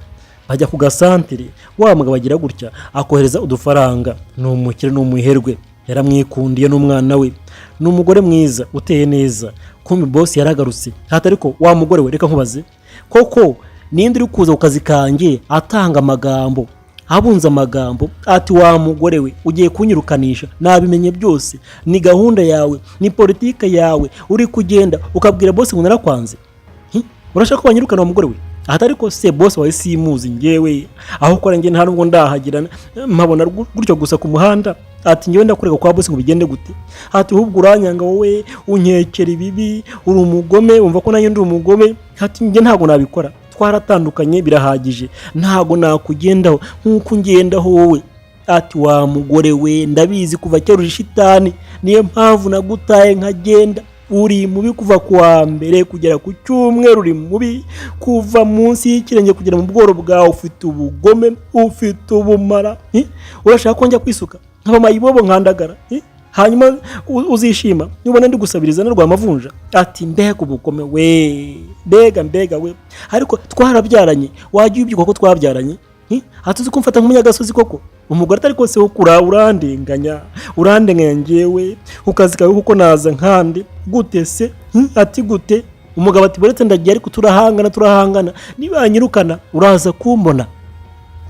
bajya ku gasantere. Wa mugabo agira gutya akohereza udufaranga. Ni umukire, ni umuherwe, yaramwikundiye n'umwana we. Ni umugore mwiza uteye neza. Kumbi boss yaragarutse hati ariko wa mugore we, reka nkubaze koko, ninde uri kuza ku kazi kanjye atanga amagambo, abunze amagambo? Ati wa mugore we, ugiye kunyirukanisha, nabimenye byose, ni gahunda yawe, ni politike yawe, uri kugenda ukabwira boss ngo narakwanze. Urashaka ko banyirukana wa mugore we? Aha ariko se boss wawe simuzi ngewe, aho ukora ngewe nta nubwo ndahagira, mpabona gutyo gusa ku muhanda. Ati ngewe ndakurega kwa boss ngo bigende gute? Ati ahubwo uranyanga wowe, unkekera ibibi, uri umugome, wumva ko nanjye ndi umugome. Ati njye ntabwo nabikora, twaratandukanye birahagije, ntabwo nakugendaho nk'uko ungendaho wowe. Ati wa mugore we, ndabizi kuva kera uri shitani, niyo mpamvu nagutaye nkagenda. Uri mubi kuva ku wa mbere kugera ku cyumweru, uri mubi kuva munsi y'ikirenge kugera mu bworo bwawe, ufite ubugome, ufite ubumara. Urashaka ko njya kwisuka nkaba mayibobo nkandagara? Hanyuma uzishima nubona ndi gusabiriza narwa amavunja? Ati mbega ubugome we, mbega mbega we, ariko twarabyaranye, wajya ubyuka ko twabyaranye? Ati uzi ko mfata nk'umunyagasozi koko? Umugore atari kose wo kura, urandenganya, urandenganya ngewe ku kazi kawe kuko naza nkande gute se? Ati gute? Umugabo ati buretse ndagiye, ariko turahangana, turahangana, nibanyirukana uraza kumbona.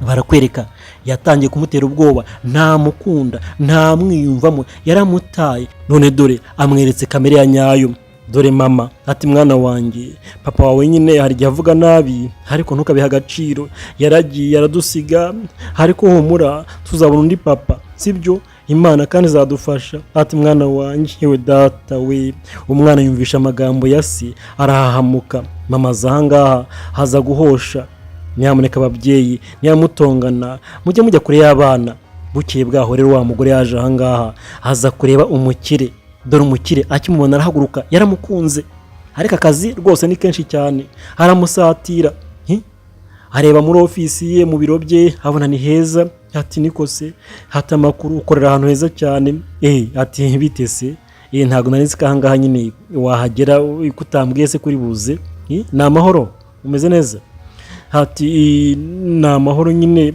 Barakwereka yatangiye kumutera ubwoba, ntamukunda, ntamwiyumvamo, yaramutaye. None dore amweretse kamere ya nyayo. Dore mama ati mwana wanjye, papa wawe nyine hari igihe avuga nabi, ariko ntukabihe agaciro, yaragiye aradusiga, ariko humura tuzabona undi papa, sibyo? Imana kandi izadufasha. Ati mwana wanjye, yewe data we. Umwana yumvisha amagambo ya se arahahamuka. Mama aza ahangaha, haza guhosha. Nyamuneka ababyeyi, niyamutongana mujye mujya kure y'abana. Bukeye bwaho rero, wa mugore yaje ahangaha, aza kureba umukire. Dore umukire akimubona arahaguruka, yaramukunze, ariko akazi rwose ni kenshi cyane. Aramusatira. Hi? Areba muri ofisi ye, mu biro bye, abona ni heza. Ati: "Niko se?" Hati: "Amakuru? Ukorera ahantu heza cyane." Ati: "Bite se? Ntabwo nari nzi ko ahangaha nyine wahagera kutambwiye se kuri buze. Ni amahoro? Umeze neza?" Ati: "Ni amahoro nyine,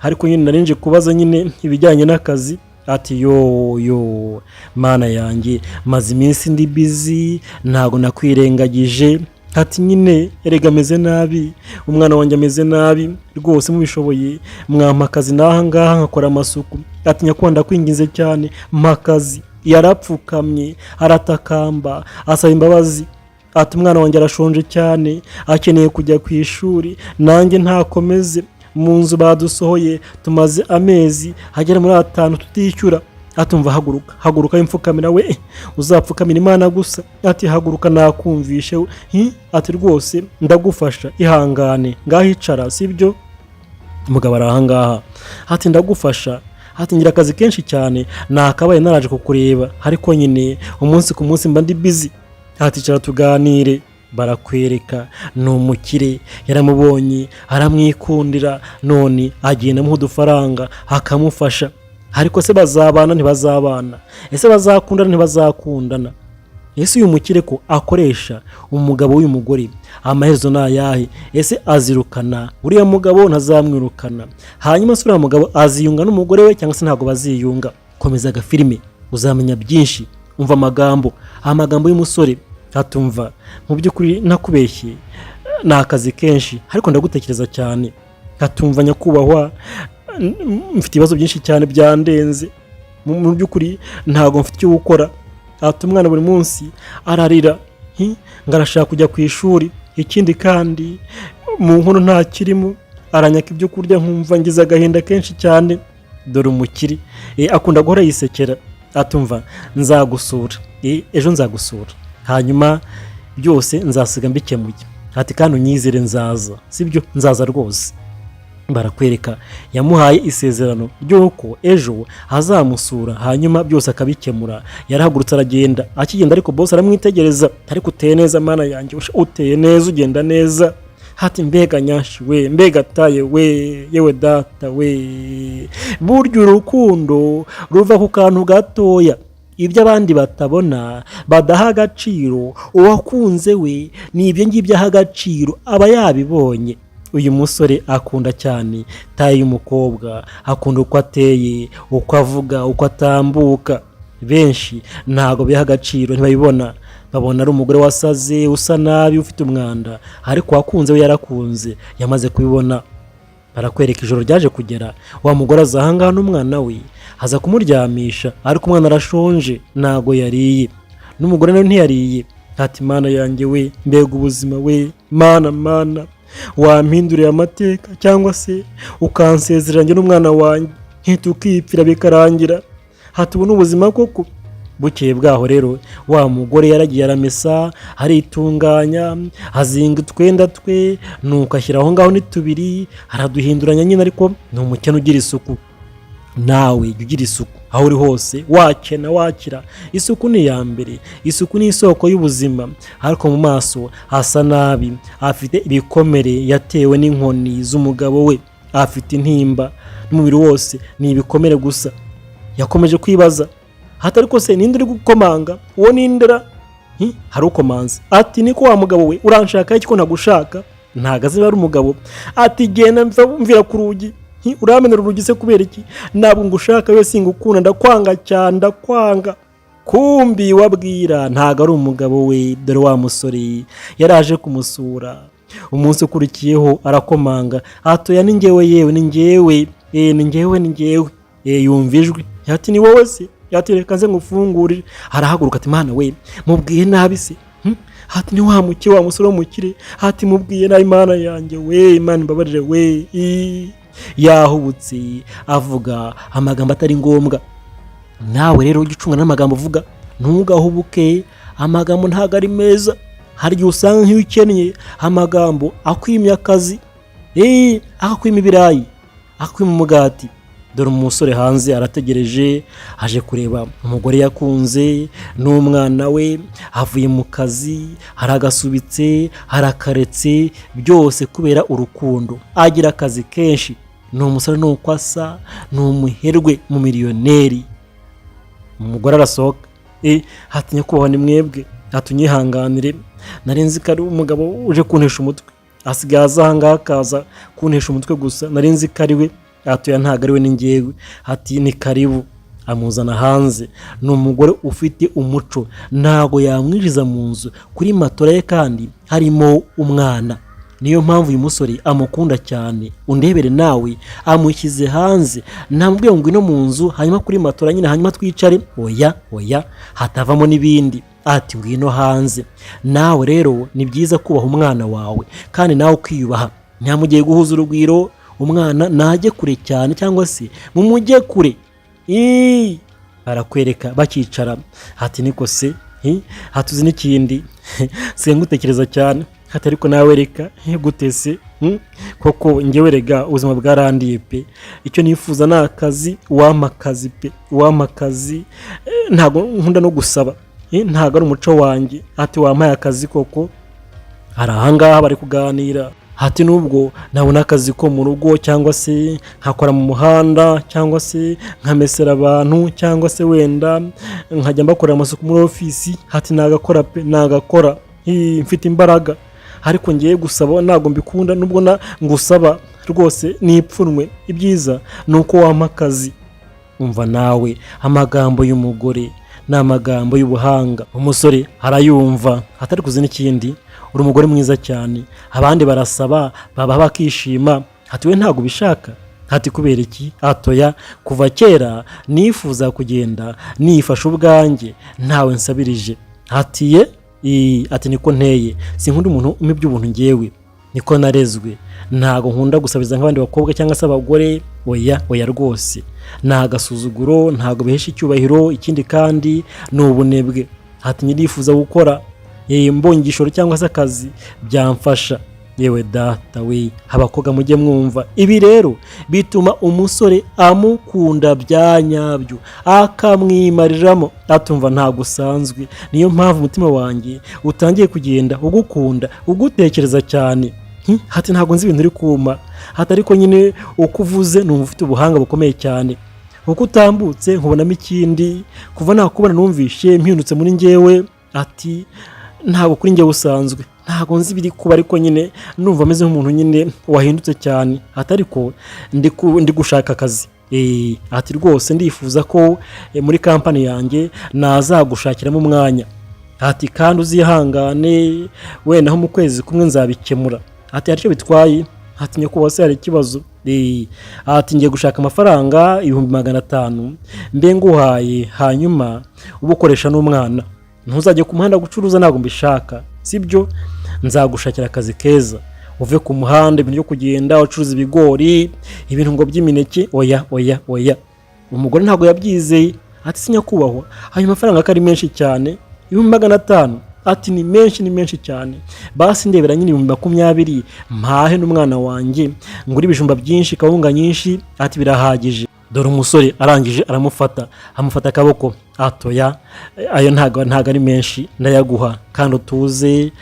ariko nyine nari nje kubaza nyine ibijyanye n'akazi." Ati: "Yo yo, Mana yanjye, maze iminsi ndi busy, ntabwo nakwirengagije." Ati: "Nyine erega ameze nabi, umwana wanjye ameze nabi rwose, mubishoboye mwampa akazi n'aha ngaha nkakora amasuku." Ati: "Nyakubahwa, ndakwinginze cyane, mpa akazi." Yarapfukamye, aratakamba, asaba imbabazi. Ati: "Umwana wanjye arashonje cyane, akeneye kujya ku ishuri, nanjye ntakomeze mu nzu, badusohoye, tumaze amezi agera muri 5 tutishyura." Atumva: "Haguruka, haguruka, imfukamira we, uzapfukamira Imana gusa." Ati: "Haguruka, nakumvishe." Hi? Ati: "Rwose ndagufasha, ihangane, ngaho icara, sibyo?" Umugabo ari ahangaha. Ati: "Ndagufasha." Ati: "Ngira akazi kenshi cyane, nakabaye naraje kukureba, ariko nyine umunsi ku munsi mba ndi busy." Ati: "Icara tuganire." Barakwereka ni umukire, yaramubonye aramwikundira, none agenda amuha udufaranga akamufasha. Ariko se bazabana, ntibazabana? Ese bazakundana, ntibazakundana? Ese uyu mukire ko akoresha umugabo w'uyu mugore, amaherezo ni ayahe? Ese azirukana uriya mugabo, ntazamwirukana? Hanyuma se uriya mugabo aziyunga n'umugore we cyangwa se ntabwo baziyunga? Komeza agafilime uzamenya byinshi. Umva amagambo y'umusore. Atumva: "Mu by'ukuri nakubeshye, ni akazi kenshi, ariko ndagutekereza cyane." Atumva: "Nyakubahwa, mfite ibibazo byinshi cyane byandenze, mu by'ukuri ntabwo mfite icyo gukora." Ati: "Umwana buri munsi ararira, ngo arashaka kujya ku ishuri, ikindi kandi mu nkono nta kirimo, aranyaka ibyo kurya, nkumva ngize agahinda kenshi cyane." Dore umukire akunda guhora yisekera. Atumva: "Nzagusura, ejo nzagusura, hanyuma byose nzasiga mbikemuye." Ati: "Kandi unyizere, nzaza, sibyo? Nzaza rwose." Barakwereka yamuhaye isezerano ry'uko ejo azamusura, hanyuma byose akabikemura. Yarahagurutse aragenda. Akigenda ariko boss aramwitegereza: "Ariko uteye neza, Mana yanjye, uteye neza, ugenda neza." Hati: "Mbega nyashi we, mbega taye we, yewe data we!" Burya urukundo ruva ku kantu gatoya, ibyo abandi batabona, badaha agaciro. Uwakunze we ni ibyo ngibyo aha agaciro, aba yabibonye. Uyu musore akunda cyane taille y'umukobwa, akunda uko ateye, uko avuga, uko atambuka. Benshi ntabwo biha agaciro, ntibabibona, babona ari umugore wasaze, usa nabi, ufite umwanda, ariko uwakunze we yarakunze, yamaze kubibona. Barakwereka ijoro ryaje kugera, wa mugore aza ahangaha n'umwana we, aza kumuryamisha, ariko umwana arashonje, ntago yariye, n'umugore nawe ntiyariye. Ati: "Mana yanjye we, mbega ubuzima we! Mana, Mana, wampinduriye amateka cyangwa se ukansezerera njye n'umwana wanjye ntitukipfira bikarangira." Hati: "Ubu ni ubuzima koko?" Bukeye bwaho rero, wa mugore yaragiye, aramesa, aritunganya, azinga utwenda twe, nuko ashyira aho ngaho, ni tubiri araduhinduranya nyine, ariko ni umukene ugira isuku. Nawe jya ugira isuku aho uri hose, wakena wakira, isuku ni iya mbere, isuku ni isoko y'ubuzima. Ariko mu maso hasa nabi, afite ibikomere yatewe n'inkoni z'umugabo we, afite intimba n'umubiri wose ni ibikomere gusa. Yakomeje kwibaza hati: "Ariko se ninde uri gukomanga? Uwo nindera?" Hari ukomanza. Ati: "Niko wa mugabo we, uranshaka iki ko ntagushaka?" Ntabwo azi ari umugabo. Ati: "Genda, mvira ku rugi. Uramenera urugi se kubera iki? Ntabwo ngushaka we, singukunda, ndakwanga cyane, ndakwanga." Kumbi wabwira ntabwo ari umugabo we. Dore wa musore yaraje kumusura. Umunsi ukurikiyeho arakomanga. Atoya: "Ni ngewe yewe, ni ngewe, ni ngewe, ni ngewe." Yumva ijwi. Ati: "Ni wowe se?" Ati: "Reka nze ngufungurire." Arahaguruka. Ati: "Mana we, mubwiye nabi se?" Ati: "Ni wa mukire, wa musore w'umukire." Ati: "Mubwiye nabi, Imana yanjye we, Imana imbabarire we." Yahubutse avuga amagambo atari ngombwa. Nawe rero ujye ucunga n'amagambo uvuga, ntugahubuke, amagambo ntabwo ari meza. Hari igihe usanga nk'iyo ukennye amagambo akwimye akazi, akakwima ibirayi, akakwima umugati. Dore umusore hanze arategereje, aje kureba umugore yakunze n'umwana we. Avuye mu kazi, haragasubitse, harakaretse, byose kubera urukundo. Agira akazi kenshi, ni umusore, nuko asa, ni umuherwe mu miliyoneri. Umugore arasohoka, ati: "Nyakubahwa, ni mwebwe." Ati: "Unyihanganire, nari nzi ko ari umugabo uje kuntesha umutwe. Asigaye aza ahangaha akaza kuntesha umutwe gusa. Nari nzi ko ari we." Ati: "Oya, ntabwo ari we, ni ngewe." Ati: "Ni karibu." Amuzana hanze. Ni umugore ufite umuco, ntabwo yamwinjiza mu nzu kuri matora ye kandi harimo umwana. Niyo mpamvu uyu musore amukunda cyane. Undebere nawe, amushyize hanze, ntamubwiye ngo ngwino mu nzu hanyuma kuri matora nyine, hanyuma twicare. Oya, oya, hatavamo n'ibindi. Ati: "Ngwino hanze." Nawe rero ni byiza kubaha umwana wawe kandi nawe ukiyubaha. Ntihamugiye guhuza urugwiro, umwana najye kure cyane cyangwa se mumujye kure. Barakwereka bakicara. Hati: "Niko se?" Hatuzi n'ikindi, sigaye ngutekereza cyane. Hati: "Ariko nawe reka gute se koko? Njyewe rega ubuzima bwarandiye pe. Icyo nifuza ni akazi. Wampa akazi pe, wampa akazi. Ntabwo nkunda no gusaba, ntabwo ari umuco wanjye." Ati: "Wampaye akazi koko?" Hari ahangaha bari kuganira. Hati: "Nubwo nabona akazi ko mu rugo, cyangwa se nkakora mu muhanda, cyangwa se nkamesera abantu, cyangwa se wenda nkajya mbakorera amasuku muri ofisi," hati, "nagakora pe, nagakora. Mfite imbaraga, ariko ngiye gusaba ntabwo mbikunda. Nubwo na ngusaba rwose nipfunwe. Ibyiza ni uko wampa akazi." Umva nawe, amagambo y'umugore ni amagambo y'ubuhanga. Umusore arayumva, atari kuzi n'ikindi. "Uri umugore mwiza cyane. Abandi barasaba baba bakishima." Ati: "We ntabwo ubishaka." Ati: "Kubera iki?" "Atoya, kuva kera nifuza kugenda nifashe ubwanjye, ntawe nsabirije." Ati: "Ye?" Ati: "Niko nteye, sinkunda umuntu umpa iby'ubuntu. Ngewe niko narezwe, ntabwo nkunda gusabiriza nk'abandi bakobwa cyangwa se abagore. Oya, oya rwose, ni agasuzuguro, ntabwo bihesha icyubahiro. Ikindi kandi ni ubunebwe." Ati: "Nyirifuza gukora, mbonye igishoro cyangwa se akazi byamfasha." Yewe data we, abakobwa mujye mwumva ibi. Rero bituma umusore amukunda bya nyabyo, akamwimariramo. Atumva ntabwo usanzwe, niyo mpamvu umutima wanjye utangiye kugenda ugukunda, ugutekereza cyane. Hati: "Ntabwo nzi ibintu uri kuma." Hati: "Ariko nyine uko uvuze numva ufite ubuhanga bukomeye cyane. Uko utambutse nkubonamo ikindi. Kuva nakubona numvishe mpindutse muri njyewe." Ati: "Ntabwo kuri njyewe usanzwe, ntabwo nzi ibiri kuba, ariko nyine numva ameze nk'umuntu nyine wahindutse cyane." Ati: "Ariko ndi gushaka akazi." Ati: "Rwose ndifuza ko muri kampani yanjye nazagushakiramo umwanya." Ati: "Kandi uzihangane, wenda nko mu kwezi kumwe nzabikemura." Ati: "Hari icyo bitwaye?" Ati: "Nyakubahwa se, hari ikibazo?" Ati: "Ngiye gushaka amafaranga 500,000 mbe nguhaye, hanyuma uba ukoresha n'umwana. Ntuzajye ku muhanda gucuruza, ntabwo mbishaka, sibyo? Nzagushakira akazi keza uve ku muhanda. Ibintu byo kugenda ucuruza ibigori, ibintu ngo by'imineke, oya, oya, oya." Umugore ntabwo yabyizeye. Ati: "Si nyakubahwa, ayo mafaranga ko ari menshi cyane, 500,000?" Ati: "Ni menshi, ni menshi cyane. Basi ndebera nyine 20,000 mpahe n'umwana wanjye, ngure ibijumba byinshi, kawunga nyinshi." Ati: "Birahagije." Dore umusore arangije aramufata, amufata akaboko. "Atoya, ayo ntabwo ari menshi, ndayaguha. Kandi utuze,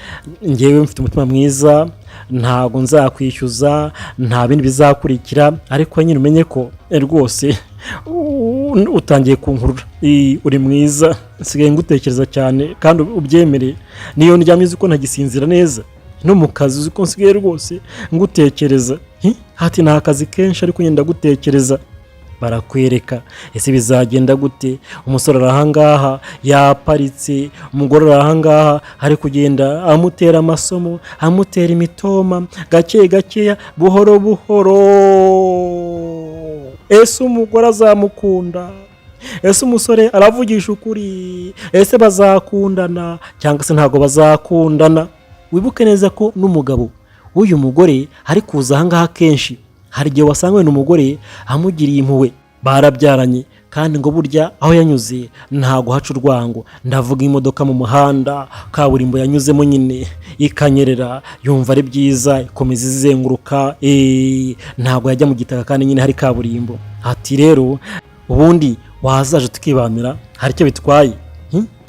ngewe mfite umutima mwiza, ntabwo nzakwishyuza, nta bindi bizakurikira. Ariko nyine umenye ko rwose utangiye kunkurura. Uri mwiza, nsigaye ngutekereza cyane kandi ubyemere. Niyo ndyamye uzi ko ntagisinzira neza, no mu kazi uzi ko nsigaye rwose ngutekereza." Hati: "Ni akazi kenshi, ariko ngenda gutekereza." Barakwereka, ese bizagenda gute? Umusore ari ahangaha yaparitse, umugore ari ahangaha, ari kugenda amutera amasomo, amutera imitoma gake gakeya, buhoro buhoro. Ese umugore azamukunda? Ese umusore aravugisha ukuri? Ese bazakundana cyangwa se ntabwo bazakundana? Wibuke neza ko n'umugabo w'uyu mugore ari kuza ahangaha kenshi. Hari igihe wasanga wenda umugore amugiriye impuhwe. Barabyaranye kandi ngo burya aho yanyuze ntago haca urwango. Ndavuga imodoka mu muhanda kaburimbo yanyuzemo nyine ikanyerera, yumva ari byiza, ikomeza izenguruka, ntago yajya mu gitaka kandi nyine hari kaburimbo. Ati rero ubundi wazaje tukibanira, hari icyo bitwaye?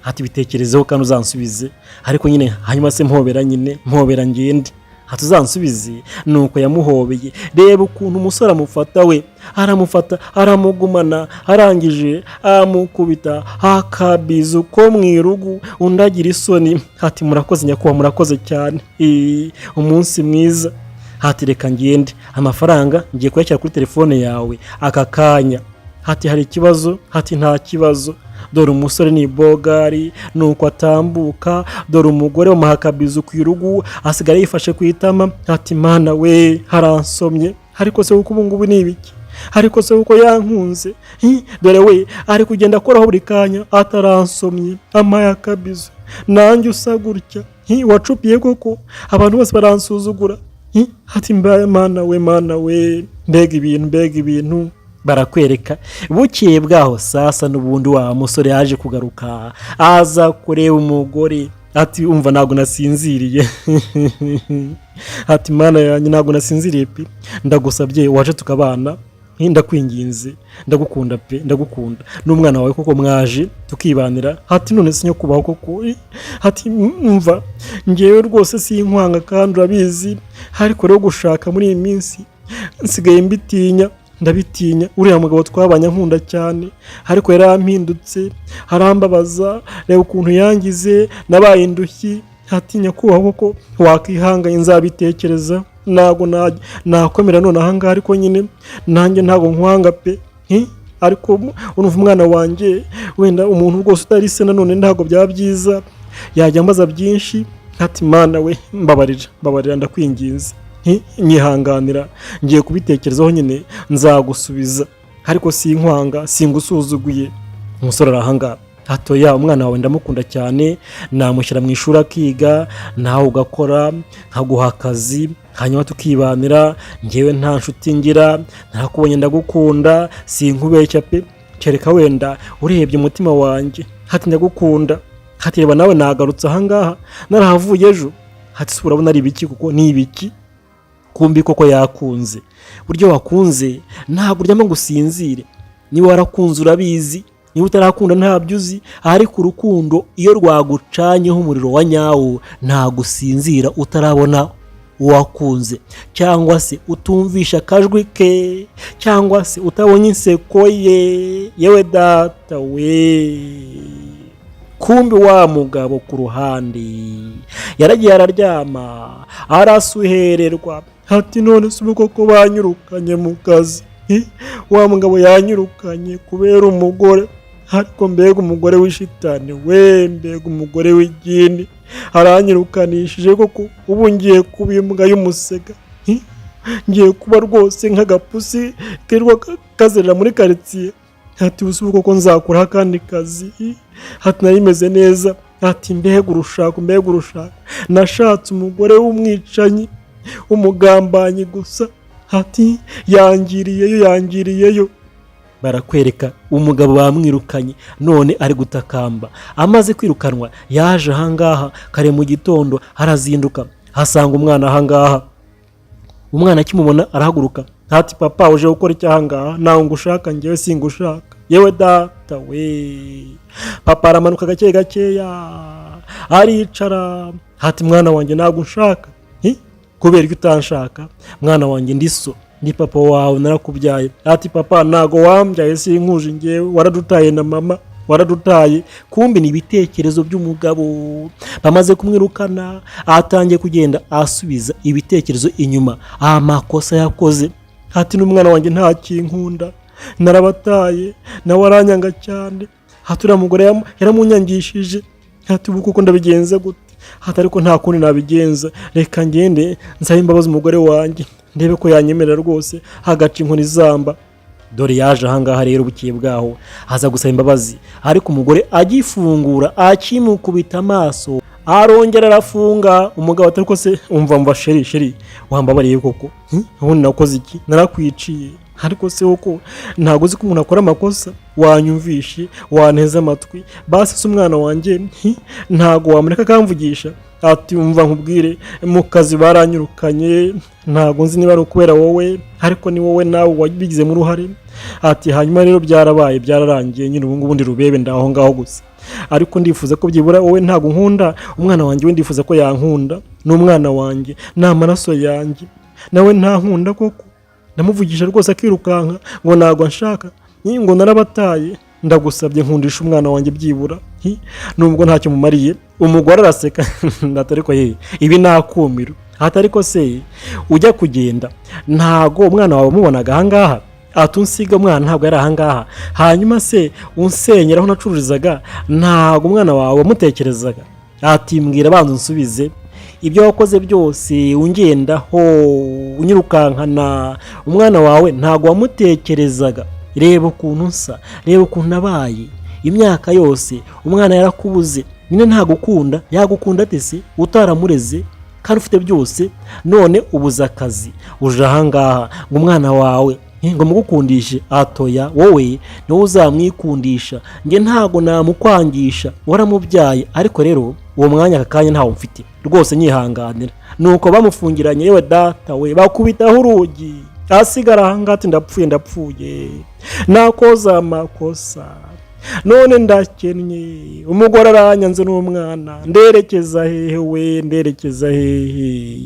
Ati bitekerezeho kandi uzansubize. Ariko nyine hanyuma se mpobera nyine, mpobera ngende. Ati uzansubize. Nuko yamuhobeye. Reba ukuntu umusore amufata, we aramufata aramugumana, arangije amukubita akabizu ko mu irugu. Undi agira isoni. Ati murakoze nyakubahwa, murakoze cyane. Umunsi mwiza. Ati reka ngende, amafaranga ngiye kuyashyira kuri telefone yawe aka kanya. Ati hari ikibazo? Ati nta kibazo. Dore umusore ni bogari, nuko atambuka. Dore umugore bamuha akabizu ku irugu, asigara yifashe ku itama. Ati mana we, haransomye! Ariko se kuko ubu ngubu ni ibiki? Ariko se kuko yankunze? Dore we ari kugenda akoraho buri kanya, ataransomye, ampaye akabizu, nanjye usa gutya. Wacupiye koko, abantu bose baransuzugura. Ati mbaye mana we, mana we, mbega ibintu, mbega ibintu! Barakwereka bukeye bwaho sasa n'ubundi wa musore yaje kugaruka, aza kureba umugore. Ati umva, ntabwo nasinziriye. Ati mana yanjye, ntabwo nasinziriye pe, ndagusabye waje tukabana, ndakwinginze, ndagukunda pe, ndagukunda n'umwana wawe koko, mwaje tukibanira. Ati none se nyakubahwa koko? Ati mva, ngewe rwose sinkwanga kandi urabizi, ariko rero gushaka muri iyi minsi nsigaye mbitinya, ndabitinya. Uriya mugabo twabanye ankunda cyane, ariko yarampindutse, arambabaza. Reba ukuntu yangize, nabaye indushyi. Ati nyakubahwa koko, wakwihanganye nzabitekereza. Ntabwo nakomera none ahangaha, ariko nyine nanjye ntabwo nkwanga pe. Ariko urumva umwana wanjye, wenda umuntu rwose utari se nanone ntabwo byaba byiza, yajya ambaza byinshi. Ati mana we, mbabarira, mbabarira, ndakwinginze. Nyihanganira, ngiye kubitekerezaho nyine nzagusubiza, ariko sinkwanga, singusuzuguye. Umusore arahangaha hatoya, umwana wawe ndamukunda cyane, namushyira mu ishuri akiga, nawe ugakora, nkaguha akazi, hanyuma tukibanira. Ngewe nta nshuti ngira, ntakubonye ndagukunda, sinkubeshya pe, kereka wenda urebye umutima wanjye. Hati ndagukunda. Hati reba nawe nagarutse ahangaha narahavuye ejo. Hati se urabona ari ibiki kuko ni ibiki? Kumbi koko yakunze. Buryo wakunze ntabwo uryama ngo usinzire. Niba warakunze urabizi, niba utarakunda ntabyo uzi, ariko urukundo iyo rwagucanyeho umuriro wa nyawo ntabwo usinzira utarabona uwakunze, cyangwa se utumvisha akajwi ke, cyangwa se utabonye inseko ye. Yewe data we! Kumbi wa mugabo ku ruhande yaragiye araryama, arasuhererwa. Ati none se ubu koko banyirukanye mu kazi? Wa mugabo yanyirukanye kubera umugore. Ariko mbega umugore w'ishitani we, mbega umugore w'igini, aranyirukanishije koko! Ubu ngiye kuba imbwa y'umusega. Ngiye kuba rwose nk'agapusi kirirwa kazerera muri karitsiye. Ati ubu ubu koko nzakuraho akandi kazi? Ati nari meze neza. Ati mbega urushako, mbega urushako, nashatse umugore w'umwicanyi, umugambanyi gusa. Ati yangiriyeyo, yangiriyeyo. Barakwereka umugabo bamwirukanye, none ari gutakamba. Amaze kwirukanwa yaje ahangaha kare mu gitondo, arazinduka asanga umwana ahangaha. Umwana akimubona arahaguruka. Ati papa, uje gukora iki ahangaha? Ntawe ngushaka, ngewe singushaka. Yewe data we! Papa aramanuka gake gakeya, aricara. Ati mwana wanjye, ntabwo unshaka? Kubera ko utanshaka mwana wanjye? Ndi so, ni papa wawe, narakubyaye. Ati papa, ntago wambyaye, sinkuje ngewe, waradutaye na mama, waradutaye. Kumbi ni ibitekerezo by'umugabo. Bamaze kumwirukana atangiye kugenda asubiza ibitekerezo inyuma, amakosa yakoze. Ati n'umwana wanjye ntakinkunda, narabataye, nawe aranyanga cyane. Ati uriya mugore yaramunyangishije. Ati ubu kuko ndabigenza gute? Ati ariko nta kundi nabigenza, reka ngende nsabe imbabazi umugore wanjye, ndebe ko yanyemerera rwose hagaca inkoni zamba. Dore yaje ahangaha rero bukeye bwaho, aza gusaba imbabazi, ariko umugore agifungura akimukubita amaso arongera arafunga. Umugabo atari ko se umva, mva chérie, chérie, wambabariye koko? Ubundi nakoze iki? Narakwiciye. Ariko se koko ntabwo uzi ko umuntu akora amakosa? Wanyumvishe, wanteze amatwi basi? Se umwana wanjye ntabwo wamureka akamvugisha? Ati: "Umva nkubwire, mu kazi baranyirukanye, ntabwo nzi niba ari ukubera wowe, ariko ni wowe nawe wabigizemo uruhare." Ati: "Hanyuma rero byarabaye, byararangiye nyine, ubu ngubu ndi rubebe, ndaho ngaho gusa. Ariko ndifuza ko byibura wowe ntabwo nkunda, umwana wanjye we ndifuza ko yankunda. Ni umwana wanjye, ni amaraso yanjye, nawe ntankunda koko? Ndamuvugisha rwose akirukanka ngo ntabwo nshaka, ngo narabataye. Ndagusabye nkundisha umwana wanjye byibura nubwo ntacyo mumariye." Umugore araseka, ariko ye ibi ni akumiro. Ariko se ujya kugenda ntago umwana wawe umubonaga ahangaha? Ati: "Unsiga umwana ntabwo yari ahangaha. Hanyuma se unsenyera aho nacururizaga, ntabwo umwana wawe wamutekerezaga?" Ati: "Mbwira, banza unsubize, ibyo wakoze byose ungendaho, unyirukankana, umwana wawe ntabwo wamutekerezaga? Reba ukuntu nsa, reba ukuntu nabaye imyaka yose, umwana yarakubuze nyine. Ntagukunda, yagukunda ate se utaramureze kandi ufite byose? None ubuze akazi, uje ahangaha ngo umwana wawe ngo mugukundishe. Atoya, wowe niwe uzamwikundisha, njye ntabwo namukwangisha, waramubyaye. Ariko rero uwo mwanya, aka kanya ntawo mfite rwose, nyihanganira." Nuko bamufungiranye, yewe data we, bakubitaho urugi, asigara ahangaha ati: "Ndapfuye, ndapfuye, nakoze amakosa, none ndakennye, umugore aranyanze n'umwana, nderekeza hehe we, nderekeza hehe?"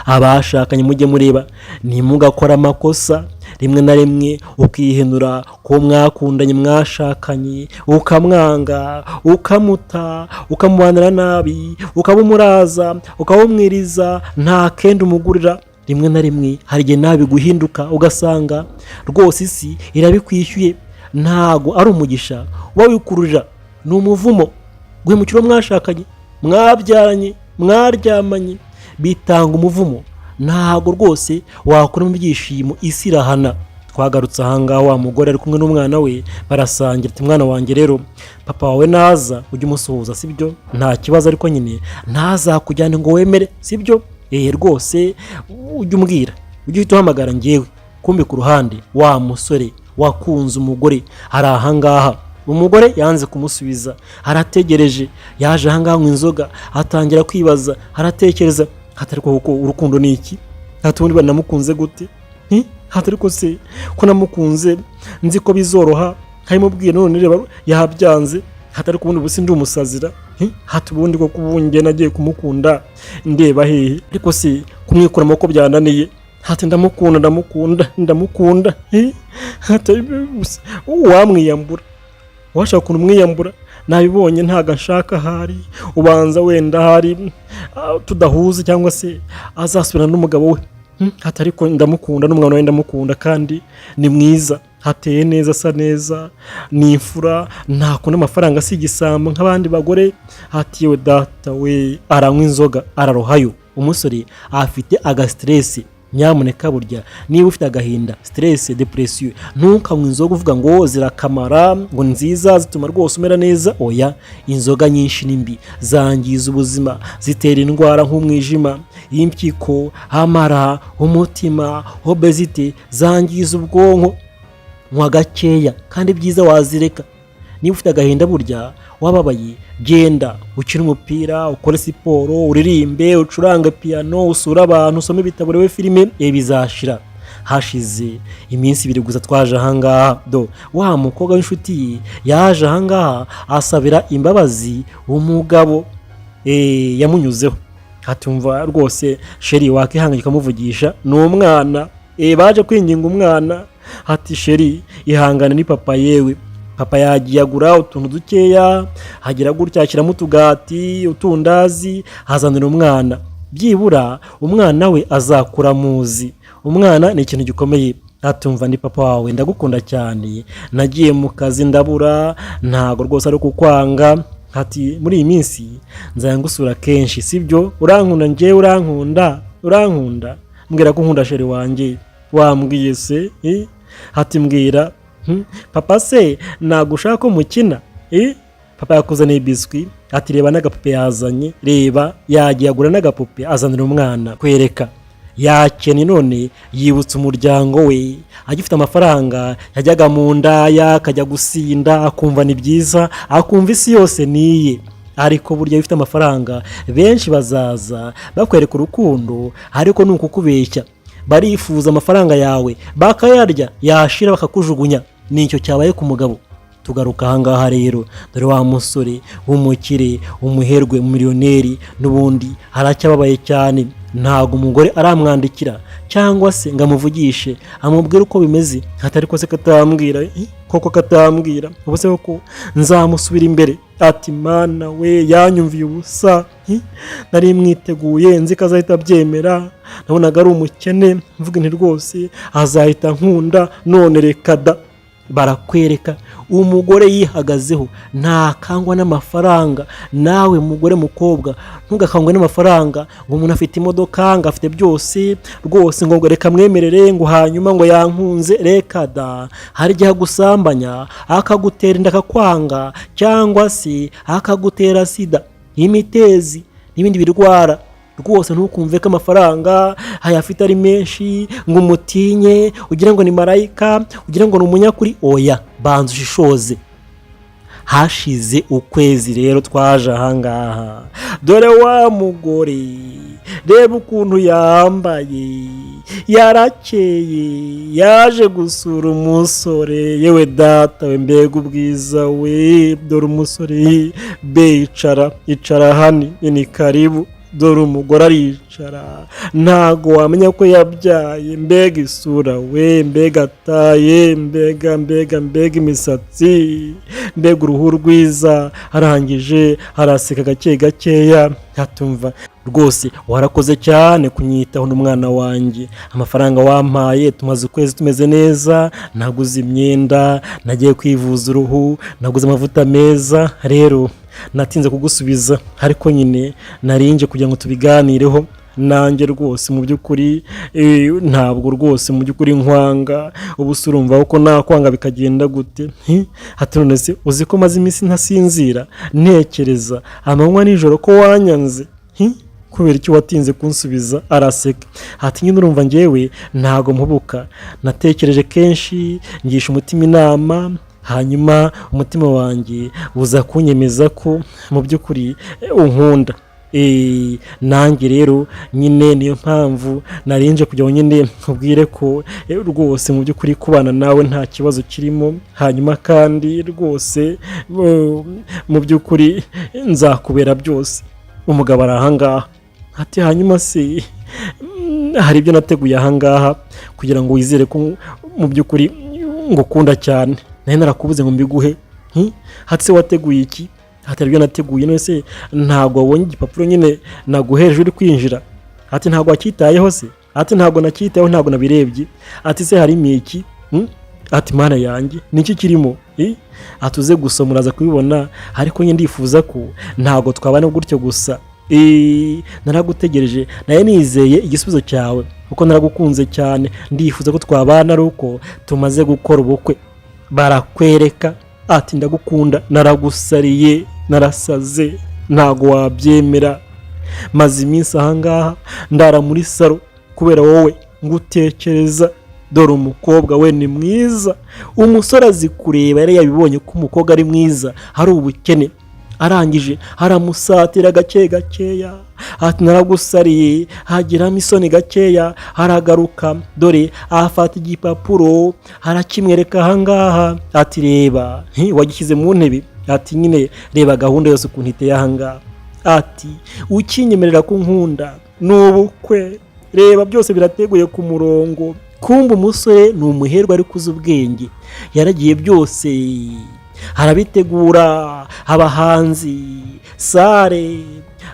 Abashakanye mujye mureba ntimugakore amakosa. Rimwe na rimwe ukihenura ko mwakundanye, mwashakanye, ukamwanga, ukamuta, ukamubanira nabi, ukabumuraza, ukabumwiriza, nta kenda umugurira. Rimwe na rimwe hari igihe nawe biguhinduka, ugasanga rwose isi irabikwishyuye. Ntago ari umugisha uba wikururira, ni umuvumo. Guhemukira uwo mwashakanye, mwabyaranye, mwaryamanye, bitanga umuvumo. Ntago rwose wakuramo ibyishimo, isi irahana. Twagarutse ahangaha, wa mugore ari kumwe n'umwana we, barasangira. Ati: "Mwana wanjye rero, papa wawe naza ujye umusuhuza, sibyo? Nta kibazo, ariko nyine ntazakujyane ngo wemere, sibyo? Eee, rwose ujye umbwira, ujye uhita uhamagara ngewe." Kumbi ku ruhande wa musore wakunze umugore ari ahangaha, umugore yanze kumusubiza, arategereje. Yaje ahangaha anywa inzoga, atangira kwibaza, aratekereza hatari koko urukundo ni iki? Ati: "Ubundi banamukunze gute? Hatari ko se ko namukunze nzi ko bizoroha, nkabimubwiye, none reba yabyanze. Hatari ko ubundi ubu ndi umusazira? Hati ubundi koko ubu njye nagiye kumukunda ndeba hehe? Ariko se kumwikuramo ko byananiye? Hati ndamukunda, ndamukunda, ndamukunda. Hati wamwiyambura, washaka ukuntu umwiyambura, nabibonye ntabwo anshaka, ahari ubanza wenda ahari tudahuza, cyangwa se azasubirana n'umugabo we. Hati ariko ndamukunda, n'umwana we ndamukunda, kandi ni mwiza, hateye neza, asa neza, ni imfura, ntakunda amafaranga, si igisambo nk'abandi bagore." Hati yewe data we, aranywa inzoga, ararohayo. Umusore afite agastress. Nyamuneka burya niba ufite agahinda, stress, depression, ntukanywe inzoga uvuga ngo zirakamara, ngo nziza, zituma rwose umera neza. Oya, inzoga nyinshi ni mbi, zangiza ubuzima, zitera indwara nk'umwijima, impyiko, amara, umutima, obésité, zangiza ubwonko. Nywa gakeya, kandi byiza wazireka. Niba ufite agahinda, burya wababaye, genda ukine umupira, ukore siporo, uririmbe, ucurange piyano, usure abantu, usome ibitabo, urebe filime, bizashira. Hashize iminsi 2 gusa twaje ahangaha, do wa mukobwa w'inshuti ye yaje ahangaha asabira imbabazi umugabo yamunyuzeho. Hatumva rwose chéri, wakihanganye ukamuvugisha, ni umwana. Baje kwinginga umwana, hati: "Chéri, ihangane, ni papa." Yewe, papa yagiye agura utuntu dukeya, hagira gutya ashyiramo utugati, utundazi, hazanira umwana. Byibura umwana we azakura amuzi. Umwana ni ikintu gikomeye. Atumva: "Ni papa wawe, ndagukunda cyane, nagiye mu kazi ndabura, ntabwo rwose ari kukwanga." Ati: "Muri iyi minsi nzajya ngusura kenshi, sibyo? Urankunda? Njyewe urankunda? Urankunda? Mbwira ko unkunda, chéri wanjye. Wambwiye se?" Hati: "Mbwira." Papa se ntabwo ushaka ko mukina? Papa yakuzaniye biswi. Ati: "Reba n'agapupe yazanye, reba yagiye agura n'agapupe azanira umwana." Kwereka Yakennye none yibutse umuryango we. Agifite amafaranga yajyaga mu ndaya, akajya gusinda, akumva ni byiza, akumva isi yose niye. Ariko burya iyo ufite amafaranga, benshi bazaza bakwereka urukundo, ariko ni ukukubeshya. Barifuza amafaranga yawe, bakayarya, yashira bakakujugunya. Nicyo cyabaye ku mugabo. Tugaruka ahangaha rero, dore wa musore w'umukire, umuherwe, umiliyoneri, n'ubundi aracyababaye cyane. Ntabwo umugore aramwandikira cyangwa se ngo amuvugishe, amubwire uko bimeze. Atari ko se katambwira? Koko katambwira? Ubu se koko nzamusubira imbere? Ati: "Mana we, yanyumviye ubusa. Nari mwiteguye, nzi ko azahita abyemera. Nabonaga ari umukene, mvuga nti rwose azahita nkunda, none reka da." Barakwereka umugore yihagazeho, ntakangwa n'amafaranga. Nawe mugore, mukobwa, ntugakangwe n'amafaranga, ngo umuntu afite imodoka, ngo afite byose rwose, ngo reka mwemerere, ngo hanyuma ngo yankunze. Reka da! Hari igihe agusambanya, akagutera inda, akakwanga, cyangwa se akagutera sida, imitezi n'ibindi birwara. Rwose ntukumve ko amafaranga ayafite ari menshi ngo umutinye, ugira ngo ni marayika, ugira ngo ni umunyakuri. Oya, banza ushishoze. Hashize ukwezi rero, twaje ahangaha, dore wa mugore, reba ukuntu yambaye, yarakeye, yaje gusura umusore. Yewe data we, mbega ubwiza we! Dore umusore be: "Icara, icara hano, ni karibu." Dore umugore aricara, ntago wamenya ko yabyaye. Mbega isura we, mbega ataye, mbega, mbega, mbega imisatsi, mbega uruhu rwiza! Arangije araseka gake gakeya, atumva: "Rwose warakoze cyane kunyitaho n'umwana wanjye. Amafaranga wampaye, tumaze ukwezi tumeze neza. Naguze imyenda, nagiye kwivuza uruhu, naguze amavuta meza. Rero natinze kugusubiza, ariko nyine narinje kugira ngo tubiganireho. Nanjye rwose mu by'ukuri ntabwo rwose mu by'ukuri nkwanga. Ubu se urumva ko nakwanga bikagenda gute?" Ati: "None se uzi ko maze iminsi ntasinzira, ntekereza amanywa nijoro ko wanyanze? Kubera icyo watinze kunsubiza?" Araseka, ati: "Nyine urumva ngewe ntabwo mpubuka. Natekereje kenshi, ngisha umutima inama, hanyuma umutima wanjye uza kunyemeza ko mu by'ukuri unkunda. Nanjye rero nyine niyo mpamvu narinje kugira ngo nyine nkubwire ko rwose mu by'ukuri kubana nawe nta kibazo kirimo. Hanyuma kandi rwose mu by'ukuri nzakubera byose." Umugabo ari ahangaha, ati: "Hanyuma se hari ibyo nateguye ahangaha kugira ngo wizere ko mu by'ukuri ngukunda cyane. Nari narakubuze ngo mbiguhe." Ati: "Se wateguye iki?" Ati: "Hari ibyo nateguye. None se ntabwo wabonye igipapuro nyine naguhereje uri kwinjira?" Ati: "Ntabwo wacyitayeho se?" Ati: "Ntabwo nacyitayeho, ntabwo nabirebye." Ati: "Se harimo iki?" Ati: "Mana yanjye, niki kirimo?" Ati: "Uze gusoma uraza kubibona, ariko nyine ndifuza ko ntabwo twabana gutyo gusa. Naragutegereje, nawe nizeye igisubizo cyawe, kuko naragukunze cyane. Ndifuza ko twabana ari uko tumaze gukora ubukwe." Barakwereka, ati: "Ndagukunda, naragusariye, narasaze, ntabwo wabyemera. Maze iminsi ahangaha ndara muri salo kubera wowe, ngutekereza. Dore umukobwa we ni mwiza." Umusore azi kureba, yari yabibonye ko umukobwa ari mwiza, hari ubukene. Arangije aramusatira gake gakeya, ati: "Naragusariye." Hagiramo isoni gakeya, aragaruka, dore afata igipapuro arakimwereka ahangaha, ati: "Reba, wagishyize mu ntebe." Ati: "Nyine reba gahunda yose ukuntu iteye ahangaha." Ati: "Ukinyemerera ko nkunda ni ubukwe. Reba, byose birateguye ku murongo." Kumva umusore ni umuherwe, ariko uzi ubwenge, yaragiye byose arabitegura: abahanzi, salle,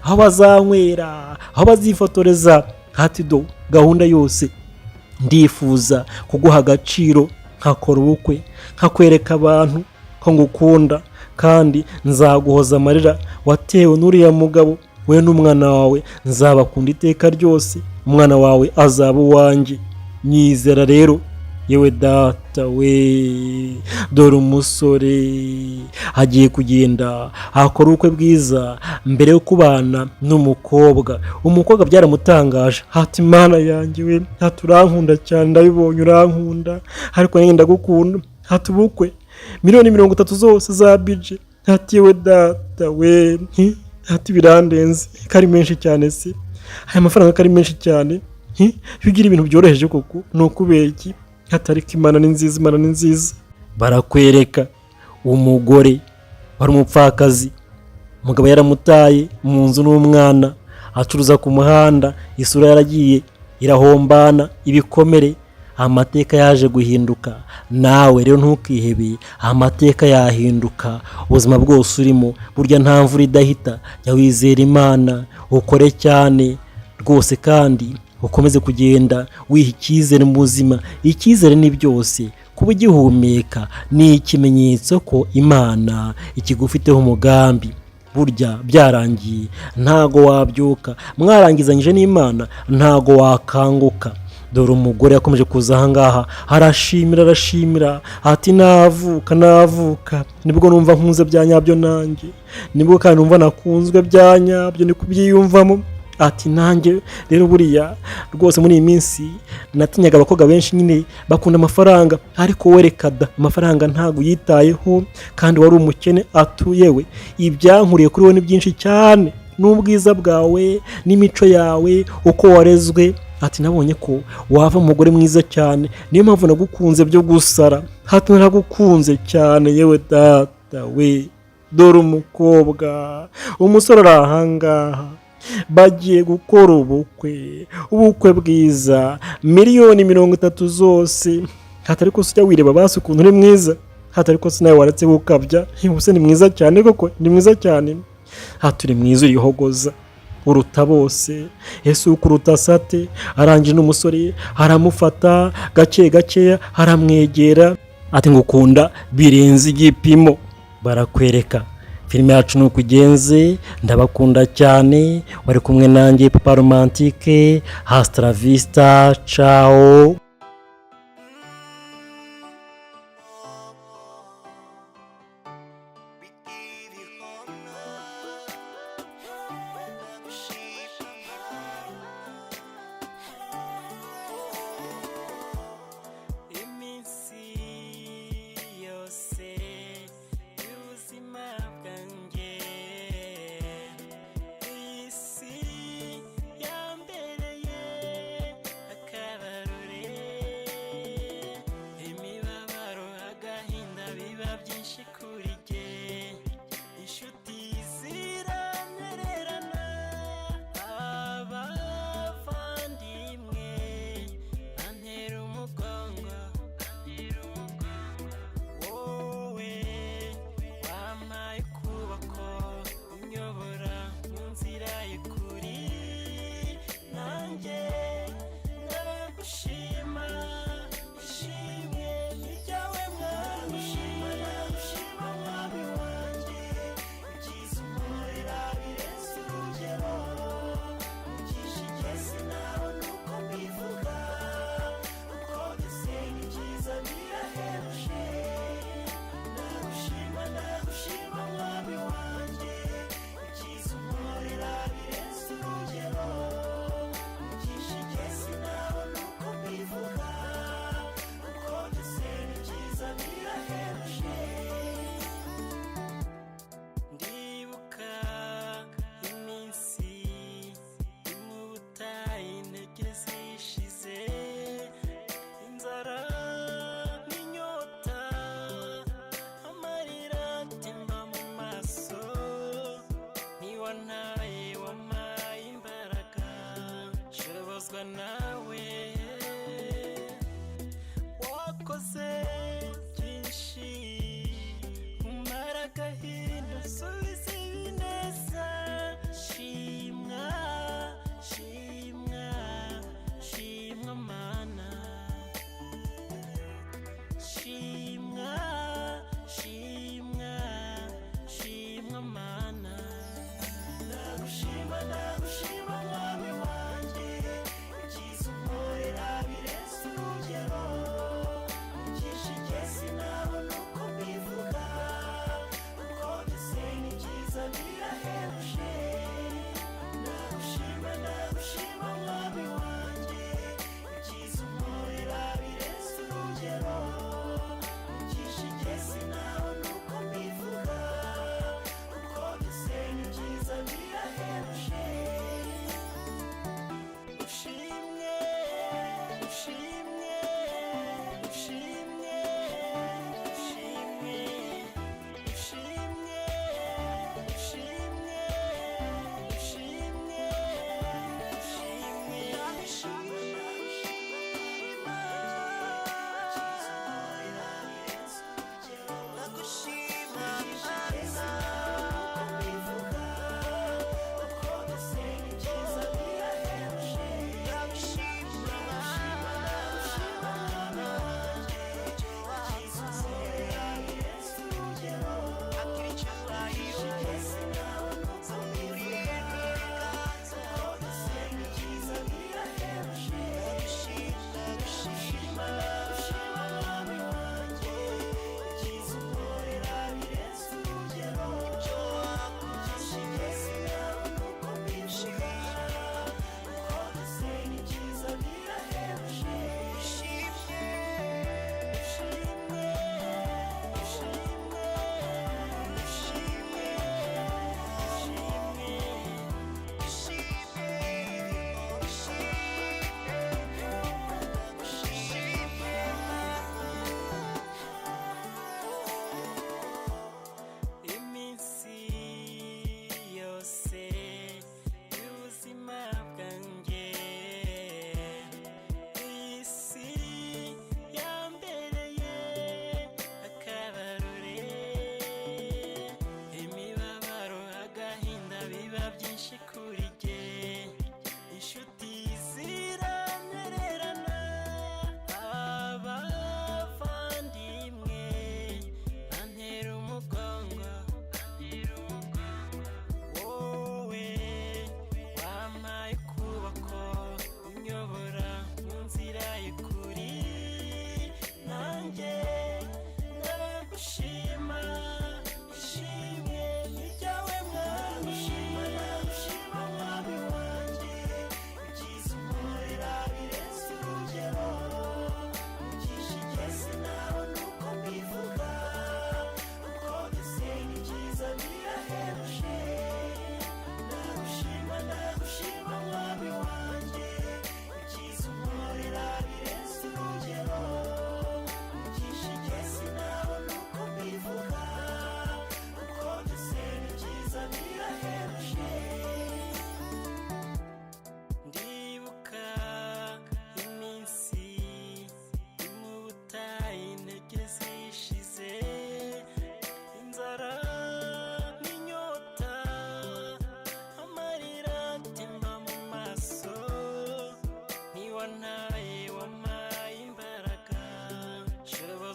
aho bazanywera, aho bazifotoreza. Ati: "Do gahunda yose, ndifuza kuguha agaciro, nkakora ubukwe, nkakwereka abantu ko ngukunda, kandi nzaguhoza amarira watewe n'uriya mugabo. We n'umwana wawe nzabakunda iteka ryose, umwana wawe azaba uwanjye. Nyizera rero." Yewe data we, dore umusore agiye kugenda akora ubukwe bwiza mbere yo kubana n'umukobwa. Umukobwa byaramutangaje, ati Mana yanjye we, ati urankunda cyane, ndabibonye urankunda, ariko nanjye ndagukunda. Ati ubukwe 30 miliyoni zose za budget. Ati yewe data we, ati birandenze, kari menshi cyane se, aya mafaranga kari menshi cyane. Iyo ugira ibintu byoroheje koko ni ukubera iki? Ati ariko Imana ni nziza, Imana ni nziza. Barakwereka umugore wari umupfakazi, umugabo yaramutaye mu nzu n'umwana, acuruza ku muhanda, isura yaragiye irahombana, ibikomere. Amateka yaje guhinduka. Nawe rero ntukihebe, amateka yahinduka. Ubuzima bwose urimo, burya nta mvura idahita. Jya wizera Imana, ukore cyane rwose, kandi ukomeze kugenda wiha icyizere mu buzima. Icyizere ni byose. Kuba ugihumeka ni ikimenyetso ko Imana ikigufiteho umugambi. Burya byarangiye ntago wabyuka, mwarangizanyije n'Imana ntago wakanguka. Dore umugore yakomeje kuza ahangaha, arashimira, arashimira, ati navuka, navuka nibwo numva nkunze bya nyabyo, nanjye nibwo kandi numva nakunzwe bya nyabyo, ni kubyiyumvamo. Ati nanjye rero buriya rwose muri iyi minsi natinyaga abakobwa benshi nyine bakunda amafaranga, ariko we reka da, amafaranga ntabwo uyitayeho kandi wari umukene. Atuyewe ibyankuriye kuri we ni byinshi cyane, n'ubwiza bwawe n'imico yawe uko warezwe. Ati nabonye ko wava umugore mwiza cyane, niyo mpamvu nagukunze byo gusara. Ati naragukunze cyane. Yewe data we, dore umukobwa, umusore ari ahangaha, bagiye gukora ubukwe, ubukwe bwiza, 30 miliyoni zose. Hatari ko ujya wireba basi ukuntu uri mwiza? Hatari ko nawe waretse gukabya? Ubuse ni mwiza cyane koko, ni mwiza cyane. Hati uri mwiza, urihogoza, uruta bose, ese ukuruta sate? Arangije n'umusore aramufata gake gakeya, aramwegera, ati ngukunda birenze igipimo. Barakwereka filime yacu ni uko ugenze. Ndabakunda cyane, wari kumwe nanjye Papa Romantique. Hasta la vista, ciao. We give you honor. Ndagushima. Iminsi yose y'ubuzima bwanjye, iyi si yambereye akabarore.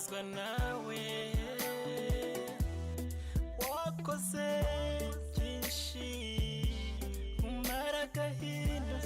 Mbabazwa nawe, wakoze byinshi umara agahinda.